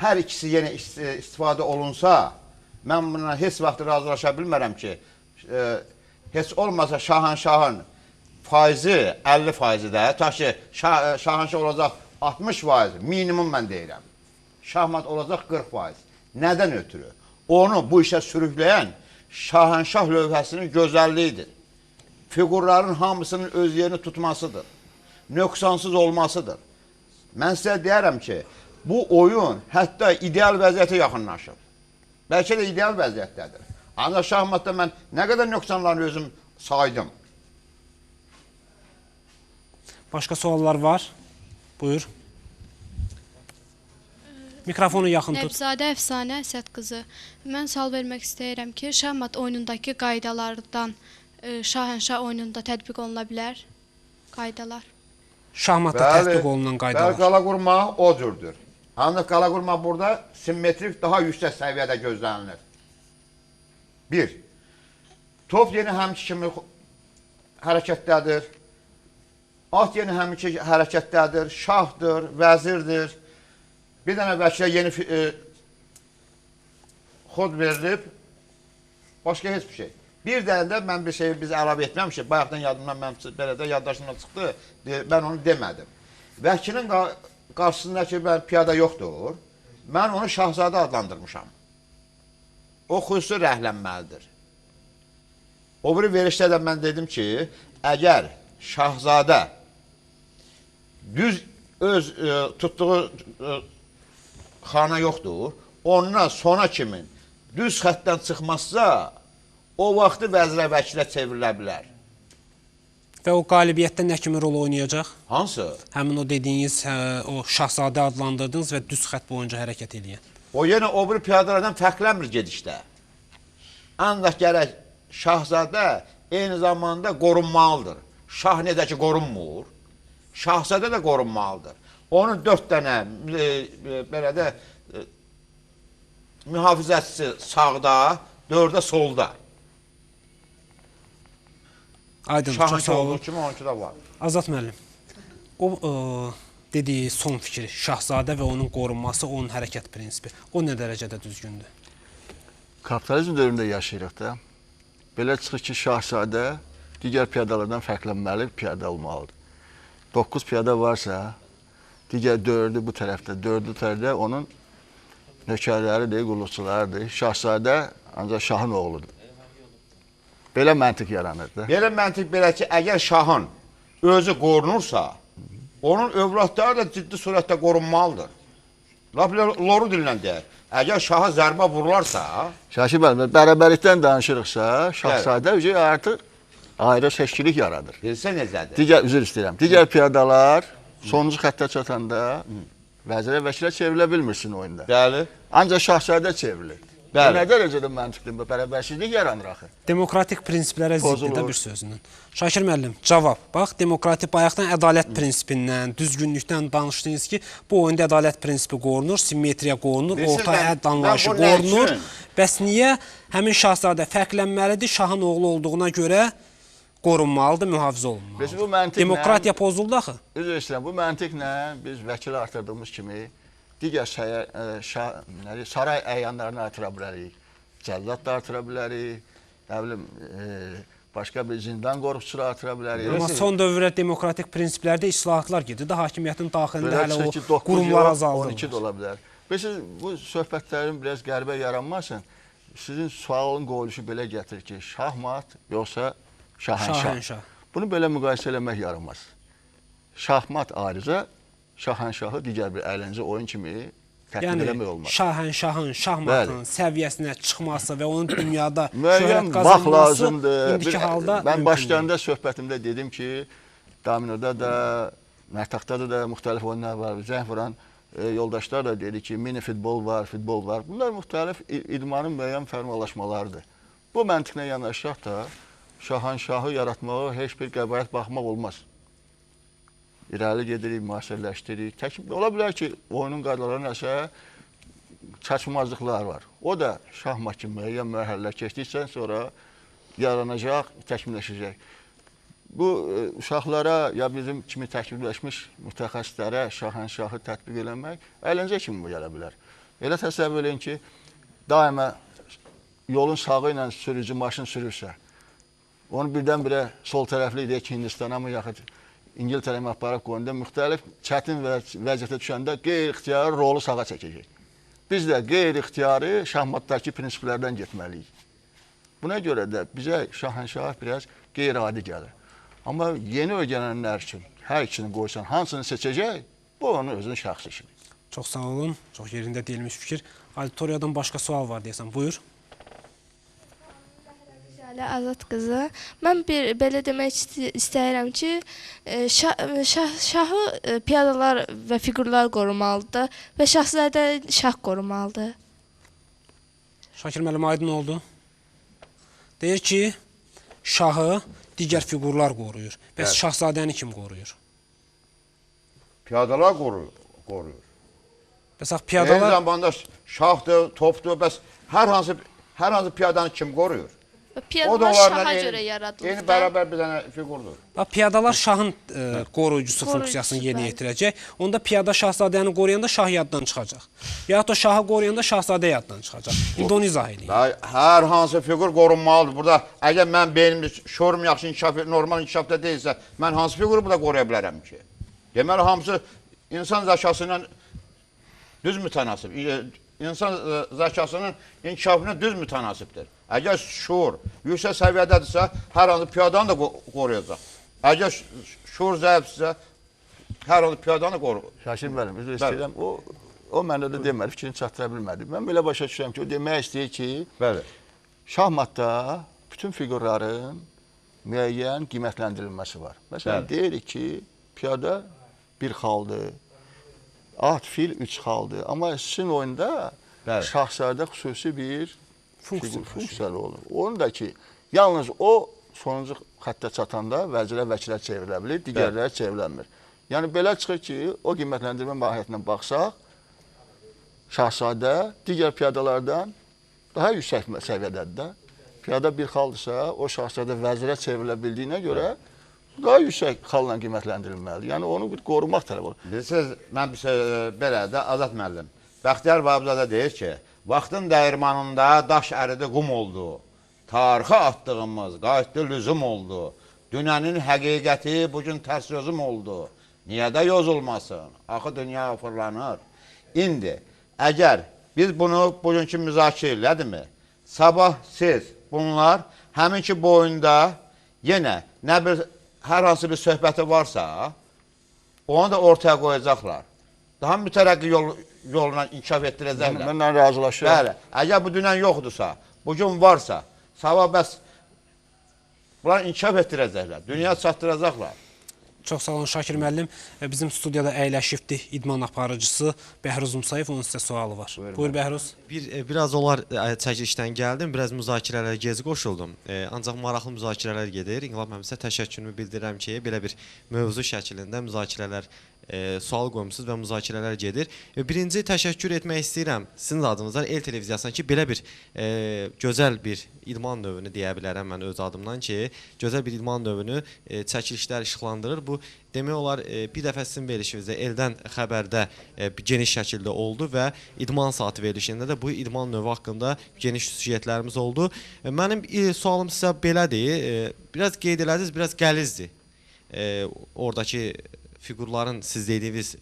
hər ikisi yenə istifadə olunsa, mən buna heç vaxt razılaşa bilmərəm ki, heç olmasa Şahənşahın faizi 50 faizi də, ta ki, Şahənşah olacaq 60%, minimum mən deyirəm. Şahmat olacaq 40%. Nədən ötürü? Onu bu işə sürükləyən Şahənşah lövhəsinin gözəlliyidir. Fiqurların hamısının öz yerini tutmasıdır. Nöqsansız olmasıdır. Mən sizə deyərəm ki, bu oyun hətta ideal vəziyyətə yaxınlaşıb. Bəlkə də ideal vəziyyətdədir. Ancaq şahmatda mən nə qədər nöqsanlarını özüm saydım. Başqa suallar var? Buyur. Mikrofonu yaxın tut. Nəbzadə Əfsanə Əsəd qızı. Mən sual vermək istəyirəm ki, şahmat oyunundakı qaydalardan Şahənşah oyununda tətbiq oluna bilər? Qaydalar. Şahmatda tətbiq olunan qaydalar. Bəli, qala qurmaq o cürdür. Ancaq qala qurmaq burada simmetrik daha yüksək səviyyədə gözlənilir. Bir, top yeni həmki kimi hərəkətdədir. At yeni həmki hərəkətdədir. Şahdır, vəzirdir. Bir dənə vəkilə yeni xod verilib, başqa heç bir şey. Bir dənə də mən bir şeyi biz əlavə etməmişik. Bayaqdan yadımdan, mən belə də yaddaşımdan çıxdı, mən onu demədim. Vəkilin qarşısındakı mən piyada yoxdur, mən onu şahzadə adlandırmışam. O xüsusi rəhlənməlidir. O biri verişdə də mən dedim ki, əgər şahzadə düz öz tutduğu xana yoxdur, ondan sona kimi düz xəttdən çıxmazsa, o vaxtı vəzirə vəkilə çevrilə bilər. Və o qalibiyyətdə nə kimi rol oynayacaq? Hansı? Həmin o dediyiniz, o şahzadə adlandırdınız və düz xətt boyunca hərəkət eləyən. O yenə o biri piyadalardan fərqlənmir gedişdə. Ancaq gərək şahzadə eyni zamanda qorunmalıdır. Şah necə ki qorunmur, şahzadə də qorunmalıdır. Onun 4 dənə belə də mühafizəçisi sağda, 4-də solda. Aydın, çox sağ olun. Kimi, onunki də var. Azad müəllim, o dediyi son fikri, şahzadə və onun qorunması, onun hərəkət prinsipi, o nə dərəcədə düzgündür? Kapitalizm dövründə yaşayırıq da. Belə çıxır ki, şahzadə digər piyadalardan fərqlənməli, piyada olmalıdır. 9 piyada varsa, digər 4-ü bu tərəfdə, 4-ü tərəfdə onun nökərləridir, qulluqçularıdır. Şahzadə ancaq şahın oğludur. Belə məntiq yaranır da. Belə məntiq belə ki, əgər şahın özü qorunursa, onun övladları da ciddi surətdə qorunmalıdır. Lap loru dillə deyər. Əgər şaha zərbə vurularsa... Şaşı müəllim, bərabərlikdən danışırıqsa, şahzadə artıq ayrı seçkilik yaradır. Bilsə necədir? Digər, üzr istəyirəm. Digər piyadalar sonuncu xəttə çatanda vəzirə vəkilə çevrilə bilmirsin oyunda. Bəli. Ancaq şahzadə çevrilir. Bəli. Nə dərəcədə məntiqli bərabərsizlik yaranır axı? Demokratik prinsiplərə ziddir də bir sözünün. Şakir müəllim, cavab. Bax, demokratik bayaqdan ədalət prinsipindən, düzgünlükdən danışdınız ki, bu oyunda ədalət prinsipi qorunur, simmetriya qorunur, orta hədd anlayışı qorunur. Bəs niyə həmin şahzadə fərqlənməlidir, şahın oğlu olduğuna görə qorunmalıdır, mühafizə olunmalıdır? Demokratiya pozuldu axı. Üzr istəyirəm, bu məntiqlə biz vəkili artırdığımız kimi digər saray əyanlarını artıra bilərik, cəllad da artıra bilərik, nə bilim, başqa bir zindan qoruqçusu artıra bilərik. Amma son dövrə demokratik prinsiplərdə islahatlar gedir də, hakimiyyətin daxilində hələ o qurumlar azaldır. 12 də ola bilər. Bilirsiniz, bu söhbətlərin biraz qəribə yaranmasın, sizin sualın qoyuluşu belə gətirir ki, şahmat yoxsa şahənşah. Bunu belə müqayisə eləmək yaranmaz. Şahmat ayrıca, şahənşahı digər bir əyləncə oyun kimi tətbiq eləmək olmaz. Yəni, şahənşahın, şahmatın səviyyəsinə çıxması və onun dünyada şöhrət qazanması lazımdır. İndiki halda mən başlayanda söhbətimdə dedim ki, dominoda da, mərtaqda da müxtəlif oyunlar var. Zəng vuran yoldaşlar da dedi ki, mini futbol var, futbol var. Bunlar müxtəlif idmanın müəyyən formalaşmalarıdır. Bu məntiqlə yanaşaq da şahənşahı yaratmağa heç bir qəbahət baxmaq olmaz. İrəli gedirik, müasirləşdiririk. Tək, ola bilər ki, oyunun qaydaları nəsə çatışmazlıqlar var. O da şahmat kimi müəyyən mərhələlər keçdikcə sonra yaranacaq, təkmilləşəcək. Bu uşaqlara ya bizim kimi təkmilləşmiş mütəxəssislərə şahənşahı tətbiq eləmək əyləncə kimi gələ bilər. Elə təsəvvür eləyin ki, daima yolun sağı ilə sürücü maşın sürürsə, onu birdən-birə sol tərəfli deyək ki, Hindistana mı yaxud İngiltərəyə aparıb qoyanda müxtəlif çətin vəziyyətə düşəndə qeyri-ixtiyari rolu sağa çəkəcək. Biz də qeyri-ixtiyari şahmatdakı prinsiplərdən getməliyik. Buna görə də bizə şahənşah biraz qeyri-adi gəlir. Amma yeni öyrənənlər üçün hər ikisini qoysan, hansını seçəcək, bu onun özünün şəxsi işidir. Çox sağ olun, çox yerində deyilmiş fikir. Auditoriyadan başqa sual var deyəsən, buyur. Azad qızı. Mən bir belə demək istəyirəm ki, şahı piyadalar və fiqurlar qorumalıdır və şahzadə şah qorumalıdır. Şakir müəllim, aydın oldu. Deyir ki, şahı digər fiqurlar qoruyur. Bəs şahzadəni kim qoruyur? Piyadalar qoruyur. Bəs piyadalar... Eyni zamanda şahdır, topdur, bəs hər hansı piyadanı kim qoruyur? Piyadalar şaha görə yaradılır. Eyni bərabər bir dənə fiqurdur. Piyadalar şahın qoruyucusu funksiyasını yerinə yetirəcək. Onda piyada şahzadəni qoruyanda şah yaddan çıxacaq. Yaxud da şahı qoruyanda şahzadə yaddan çıxacaq. İndi onu izah edeyim. Hər hansı fiqur qorunmalıdır. Burada əgər mən beynim, şuurum yaxşı inkişaf, normal inkişafda deyilsə, mən hansı fiquru burada qoruya bilərəm ki? Deməli, hamısı insan zəkası ilə düz mütənasib. İnsan zəkasının inkişafına düz mütənasibdir. Əgər şuur yüksək səviyyədədirsə, hər hansı piyadanı da qoruyacaq. Əgər şuur zəifdirsə, hər hansı piyadanı da qoruyacaq. Şakir müəllim, üzr istəyirəm. O mənə də demədi, fikrini çatdıra bilmədi. Mən belə başa düşürəm ki, o demək istəyir ki, şahmatda bütün fiqurların müəyyən qiymətləndirilməsi var. Məsələn, deyirik ki, piyada bir xaldır, at, fil 3 xaldır. Amma sizin oyunda şahzadə xüsusi bir funksiyalı olur. Onun da ki, yalnız o sonuncu xəttə çatanda vəzirə vəkilə çevrilə bilir, digərlərə çevrilənmir. Yəni belə çıxır ki, o qiymətləndirmə mahiyyətinə baxsaq, şahzadə digər piyadalardan daha yüksək səviyyədədir də. Piyada bir xaldırsa, o şahzadə vəzirə çevrilə bildiyinə görə daha yüksək xalla qiymətləndirilməlidir. Yəni onu bir qorumaq tələb olur. Bilirsiniz, mən bir söz belə də Azad müəllim, Bəxtiyar Vahabzadə deyir ki, vaxtın dəyirmanında daş əridi qum oldu. Tarixə atdığımız qayıtdı lüzum oldu. Dünənin həqiqəti bugün tərs sözüm oldu. Niyə də yozulmasın? Axı dünya fırlanır. İndi, əgər biz bunu bugünkü müzakirə elədimi, sabah siz bunlar həminki boyunda yenə nə bir hər hansı bir söhbəti varsa, onu da ortaya qoyacaqlar. Daha mütərəqqi yolla inkişaf etdirəcəklər. Mənlə razılaşıram. Bəli, əgər bu dünən yoxdursa, bugün varsa, sabah bəs bunlar inkişaf etdirəcəklər, dünya çatdıracaqlar. Çox sağ olun Şakir müəllim. Bizim studiyada əyləşibdir idman aparıcısı Bəhruz Musayev, onun sizə sualı var. Buyur Bəhruz. Biraz olar çəkilişdən gəldim, biraz müzakirələrə gec qoşuldum. Ancaq maraqlı müzakirələr gedir. İnqilab müəllim, sizə təşəkkürümü bildirirəm ki, belə bir mövzu şəklində müzakirələr sual qoymuşsunuz və müzakirələr gedir. Birinci təşəkkür etmək istəyirəm sizin adınızdan El Televiziyasına ki, belə bir gözəl bir idman növünü deyə bilərəm mən öz adımdan ki, gözəl bir idman növünü çəkilişlər işıqlandırır. Bu demək olar bir dəfə sizin verilişinizdə Eldən xəbərdə geniş şəkildə oldu və idman saatı verilişində də bu idman növü haqqında geniş süjetlərimiz oldu. Mənim sualım sizə belədir, biraz qeyd elədiniz, biraz qəlizdir. Oradakı fiqurların, siz dediyiniz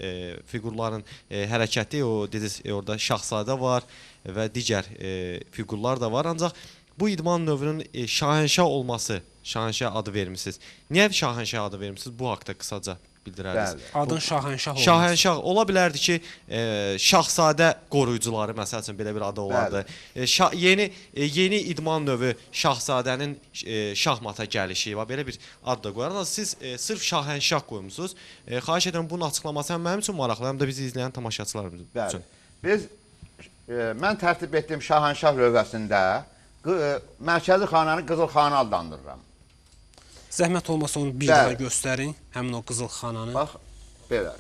fiqurların hərəkəti, o dediniz, orada şahzadə var və digər fiqurlar da var. Ancaq bu idman növünün şahənşah olması, şahənşah adı vermişsiniz. Niyə şahənşah adı vermişsiniz? Bu haqda qısaca bildirərdiniz. Adın şahənşah olması. Şahənşah ola bilərdi ki, şahzadə qoruyucuları, məsəl üçün belə bir adı olardı. Yeni idman növü şahzadənin şahmata gəlişi var, belə bir ad da qoyar. Siz sırf şahənşah qoymuşsunuz. Xahiş edirəm, bunun açıqlaması həm mənim üçün maraqlı, həm də bizi izləyən tamaşaçılarımız üçün. Biz, mən tərtib etdiyim şahənşah lövhəsində mərkəzi xananı qızıl xana adlandırıram. Zəhmət olmasa onu bir daha göstərin, həmin o qızıl xananı. Bax, belə,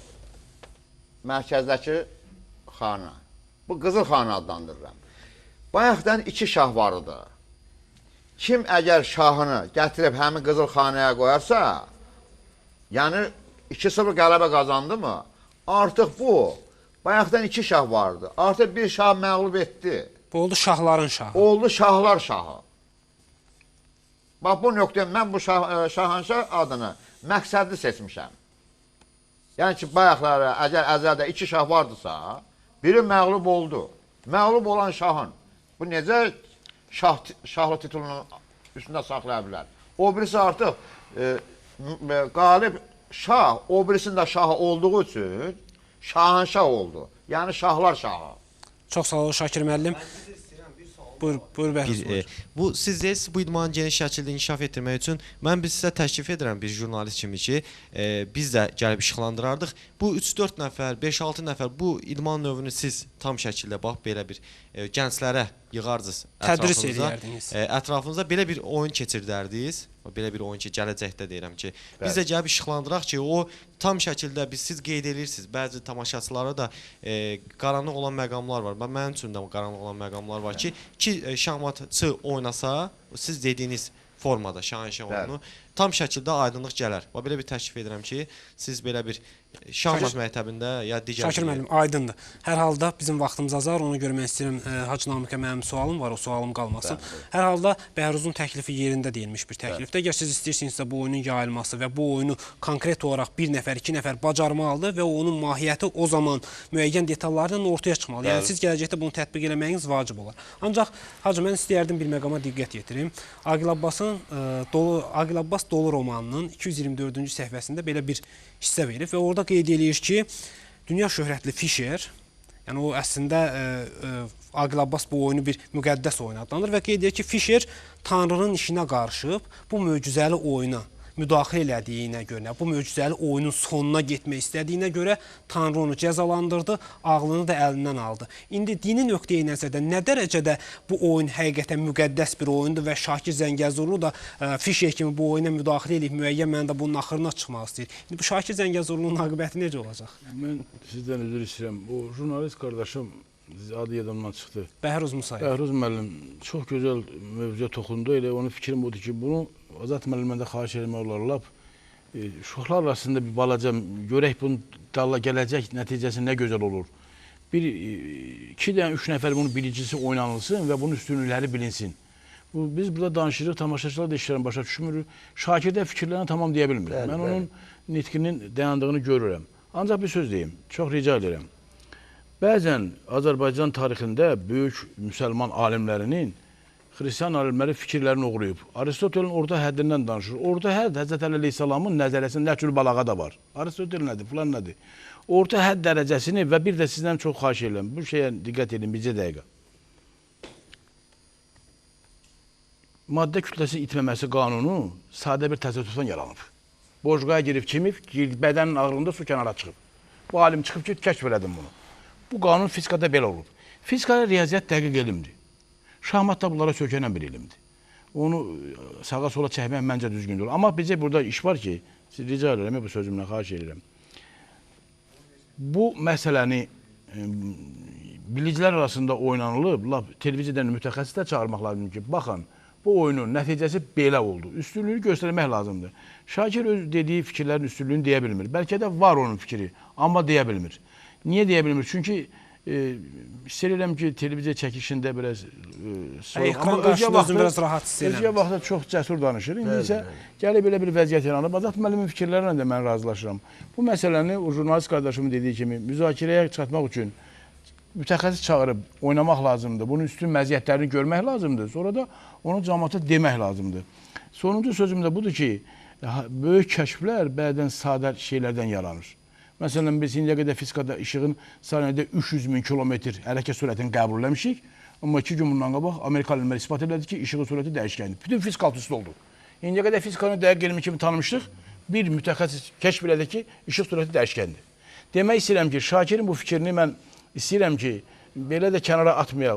mərkəzdəki xana. Bu qızıl xana adlandırıram. Bayaqdan iki şah var idi. Kim əgər şahını gətirib həmin qızıl xanaya qoyarsa, yəni 2-0 qələbə qazandı mı, artıq bu, bayaqdan iki şah vardı. Artıq bir şah məğlub etdi. Bu oldu şahların şahı. Oldu şahlar şahı. Bax, bu nöqtəyə mən bu şahənşah adını məqsədli seçmişəm. Yəni ki, bayaqlara əgər əzəldə iki şah vardısa, biri məğlub oldu. Məğlub olan şahın bu necə şahlı titulunun üstündə saxlaya bilər? O birisi artıq qalib şah, o birisinin də şahı olduğu üçün şahənşah oldu. Yəni şahlar şahı. Çox sağ olun Şakir müəllim. Buyur Bəhruz, buyur. Bu, siz deyirsiniz, bu idmanı geniş şəkildə inkişaf etdirmək üçün mən biz sizə təklif edirəm bir jurnalist kimi ki, biz də gəlib işıqlandırardıq. Bu 3-4 nəfər, 5-6 nəfər bu idman növünü siz tam şəkildə bax belə bir gənclərə yığardınız Tədris eləyərdiniz. Ətrafınıza belə bir oyun keçirdərdiniz. Belə bir oyun ki, gələcəkdə deyirəm ki, biz də gəlib işıqlandıraq ki, o tam şəkildə siz qeyd edirsiniz. Bəzi tamaşaçılara da qaranlıq olan məqamlar var. Mənim üçün də qaranlıq olan məqamlar var ki, şahmatçı oynasa, siz dediyiniz formada şahənşah oyunu tam şəkildə aydınlıq gələr. Bax, belə bir təklif edirəm ki, siz belə bir şahmat məktəbində ya digər... Şakir müəllim, aydındır. Hər halda bizim vaxtımız azar, ona görə mən istəyirəm, Hacı Namiqə mənim sualım var, o sualım qalmasın. Hər halda Bəhruzun təklifi yerində deyilmiş bir təklifdir. Əgər siz istəyirsinizsə bu oyunun yayılması və bu oyunu konkret olaraq bir nəfər, iki nəfər bacarmalıdır və onun mahiyyəti o zaman müəyyən detallarla ortaya çıxmalı. Yəni siz gələcəkdə bunu tətbiq eləməyiniz vacib olar. Ancaq Hacı, mən istəyərdim bir məqama diqqət yetirim. Aqil Abbas Dolu romanının 224-cü səhifəsində belə bir hissə verib və orada qeyd eləyir ki, dünya şöhrətli Fischer, yəni o əslində Aqil Abbas bu oyunu bir müqəddəs oyun adlanır və qeyd edir ki, Fischer Tanrının işinə qarışıb bu möcüzəli oyuna müdaxilə elədiyinə görə, bu möcüzəli oyunun sonuna getmək istədiyinə görə Tanrı onu cəzalandırdı, ağlını da əlindən aldı. İndi dini nöqteyi nəzərdən nə dərəcədə bu oyun həqiqətən müqəddəs bir oyundur və Şakir Zəngəzurlu da Fişer kimi bu oyuna müdaxilə edib müəyyən mənada bunun axırına çıxmaq istəyir. İndi bu Şakir Zəngəzurlunun aqibəti necə olacaq? Mən sizdən üzr istəyirəm. O jurnalist qardaşım adı yadımdan çıxdı. Bəhruz Musayev. Bəhruz müəllim çox gözəl mövzuya toxundu. Elə onun fikrim budur ki, bunu Azad müəllimdən də xahiş eləmək olar. Lap uşaqlar arasında bir balaca görək bunun dalla gələcək nəticəsi nə gözəl olur. Bir, iki dənə, üç nəfər bunun birincisi oynanılsın və bunun üstünlükləri bilinsin. Biz burada danışırıq, tamaşaçılar da işlərini başa düşmürük. Şakir də fikirlərini tamam deyə bilmir. Mən onun nitqinin dayandığını görürəm. Ancaq bir söz deyim, çox rica edirəm. Bəzən Azərbaycan tarixində böyük müsəlman alimlərinin, xristian alimləri fikirlərini oğrayıb. Aristotelin orta həddindən danışır. Orta hədd Həzrət Əli əleyhissalamın nəzəriyyəsində Nəhcül Balağa da var. Aristotel nədir, filan nədir? Orta hədd dərəcəsini və bir də sizdən çox xahiş edirəm. Bu şeyə diqqət edin bircə dəqiqə. Maddə kütləsinin itməməsi qanunu sadə bir təsadüfdən yaranıb. Bojqaya girib kimib, bədənin ağırlığında su kənara çıxıb. Bu alim çıxıb ki, kəşf elədim bunu. Bu qanun fizikada belə olub. Fizikada riyaziyyat dəqiq elmdir. Şahmat da bunlara söykənən bir elmdir. Onu sağa sola çəkmək məncə düzgündür. Amma bizə burada iş var ki, rica edirəm, bu sözümlə xahiş edirəm. Bu məsələni bilicilər arasında oynanılıb, lap televiziyadan mütəxəssislər çağırmaq lazımdır ki, baxın, bu oyunun nəticəsi belə oldu. Üstünlüyü göstərmək lazımdır. Şakir öz dediyi fikirlərin üstünlüyünü deyə bilmir. Bəlkə də var onun fikri, amma deyə bilmir. Niyə deyə bilmir? Çünki hiss edirəm ki, televiziya çəkişində biraz soyuq. Amma özgə vaxtda çox cəsur danışır. İndi isə gəlib belə bir vəziyyət yaranıb. Azad müəllimin fikirlərinə də mən razılaşıram. Bu məsələni o jurnalist qardaşımın dediyi kimi müzakirəyə çıxartmaq üçün mütəxəssis çağırıb oynamaq lazımdır. Bunun üstün məziyyətlərini görmək lazımdır. Sonra da onu cəmaata demək lazımdır. Sonuncu sözüm də budur ki, böyük kəşflər bəzən sadə şeylərdən yaranır. Məsələn, biz indiyə qədər fizikada işığın saniyədə 300 min kilometr hərəkət sürətini qəbul eləmişik. Amma 2 gün bundan qabaq Amerika alimləri isbat elədi ki, işığın sürəti dəyişkəndir. Bütün fizika alt üst oldu. İndiyə qədər fizikanı dəqiq elmi kimi tanımışdıq. Bir mütəxəssis kəşf elədi ki, işıq sürəti dəyişkəndir. Demək istəyirəm ki, Şakirin bu fikrini mən istəyirəm ki, belə də kənara atmayaq,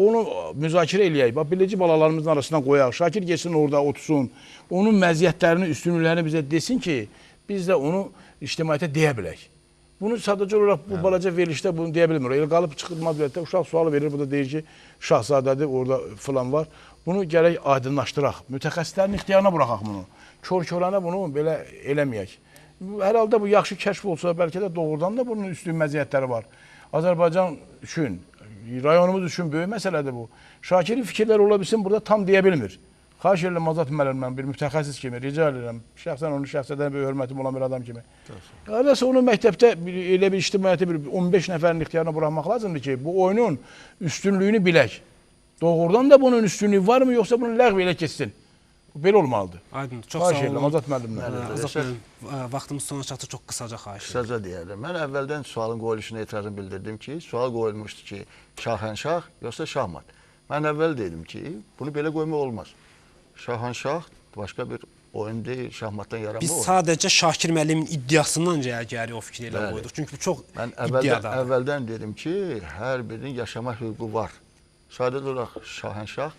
onu müzakirə eləyək, bax, bilici balalarımızın arasına qoyaq, Şakir getsin orada otursun, onun məziyyətlərini, üstünlüklərini bizə desin ki, biz də onu ictimaiyyətə deyə bilək. Bunu sadəcə olaraq bu balaca verilişdə bunu deyə bilmir. Elə qalıb çıxılmaz vəziyyətdə uşaq sualı verir, bu da deyir ki, şahzadədir, orada filan var. Bunu gərək aydınlaşdıraq, mütəxəssislərin ixtiyarına buraxaq bunu. Kör-körənə bunu belə eləməyək. Hər halda bu yaxşı kəşf olsa, bəlkə də doğrudan da bunun üstün məziyyətləri var. Azərbaycan üçün, rayonumuz üçün böyük məsələdir bu. Şakirin fikirləri ola bilsin, burada tam deyə bilmir. Xahiş edirəm Azad müəllimdən bir mütəxəssis kimi, rica edirəm, şəxsən onun şəxsədən böyük hörmətim olan bir adam kimi. Hələ onu məktəbdə elə bir ictimaiyyəti bir 15 nəfərin ixtiyarına buraxmaq lazımdır ki, bu oyunun üstünlüyünü bilək. Doğrudan da bunun üstünlüyü varmı, yoxsa bunu ləğv elə keçsin? Belə olmalıdır. Aydın, çox sağ olun. Azad müəllimdən. Azad müəllim, vaxtımız sona çatdı, çox qısaca xahiş edirəm. Qısaca deyərəm. Mən əvvəldən sualın qoyuluşuna etirazını bildirdim ki, sual qoyulmuşdu ki, şahənşah yoxsa şahmat. Mən əvvəl dedim ki, bunu belə qoymaq olmaz. Şahənşah başqa bir oyun deyil, şahmatdan yaranma Biz oyun. Sadəcə Şakir müəllimin iddiasından gəri o fikri elə qoyduq. Çünki bu çox iddiadadır. Mən əvvəldən dedim ki, hər birinin yaşama hüququ var. Sadəcə olaraq şahənşah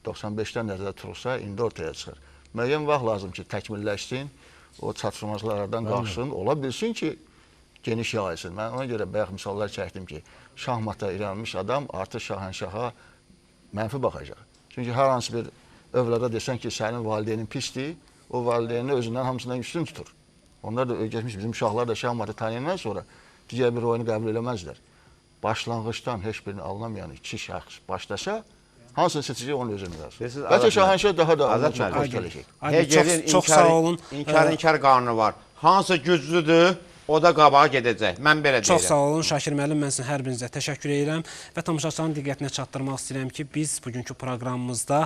95-dən nəzərdə tutulsa, indi ortaya çıxır. Müəyyən vaxt lazım ki, təkmilləşsin, o çatışmazlar aradan qalxsın, ola bilsin ki, geniş yayılsın. Mən ona görə bayaq misallar çəkdim ki, şahmata iranmış adam artıq şahənşaha mənfi baxacaq. Çünki hər hansı bir övlada desən ki, sənin valideynin pisdir, o valideyni özündən hamısından üstün tutur. Onlar da keçmiş bizim uşaqlar da şahmatı tanıyandan sonra digər bir oyunu qəbul eləməzlər. Başlanğıcdan heç birini anlamayan iki şəxs başlasa, hansını seçəcək onun özünü versin. Bəlkə şahənşah daha da ondan çox xoş gələcək. Hegelin inkar qanunu var. Hansı güclüdür, O da qabağa gedəcək. Mən belə deyirəm. Çox sağ olun Şakir müəllim, mən sizin hər birinizə təşəkkür edirəm və tamaşaçıların diqqətinə çatdırmaq istəyirəm ki, biz bugünkü proqramımızda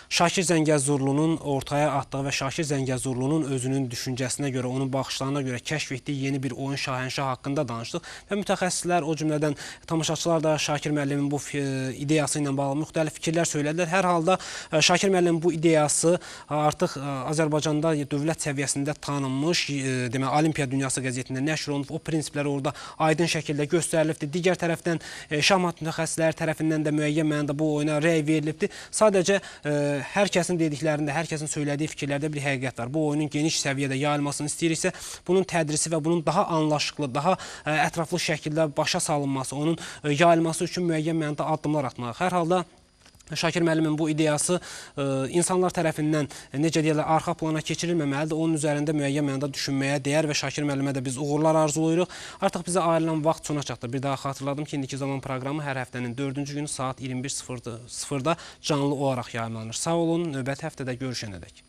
Şakir Zəngəzurlunun ortaya atdığı və Şakir Zəngəzurlunun özünün düşüncəsinə görə, onun baxışlarına görə kəşf etdiyi yeni bir oyun Şahənşah haqqında danışdıq və mütəxəssislər, o cümlədən tamaşaçılar da Şakir müəllimin bu ideyası ilə bağlı müxtəlif fikirlər söylədilər. Hər halda Şakir müəllimin bu ideyası artıq Azərbaycanda dövlət səviyyəsində tanınmış, demək, Olimpiya Dünyası qəzetində nəşr olunub, o prinsiplər orada aydın şəkildə göstərilibdir. Digər tərəfdən şahmat mütəxəssisləri tərəfindən də müəyyən mənada bu oyuna rəy verilibdir. Sadəcə hər kəsin dediklərində, hər kəsin söylədiyi fikirlərdə bir həqiqət var. Bu oyunun geniş səviyyədə yayılmasını istəyiriksə, bunun tədrisi və bunun daha anlaşıqlı, daha ətraflı şəkildə başa salınması, onun yayılması üçün müəyyən mənada addımlar atmaq. Hər halda Şakir müəllimin bu ideyası insanlar tərəfindən, necə deyirlər, arxa plana keçirilməməlidir. Onun üzərində müəyyən mənada düşünməyə dəyər və Şakir müəllimə də biz uğurlar arzulayırıq. Artıq bizə ayrılan vaxt sona çatdı. Bir daha xatırladım ki, indiki zaman proqramı hər həftənin 4-cü günü saat 21:00-da canlı olaraq yayımlanır. Sağ olun, növbəti həftədə görüşənədək.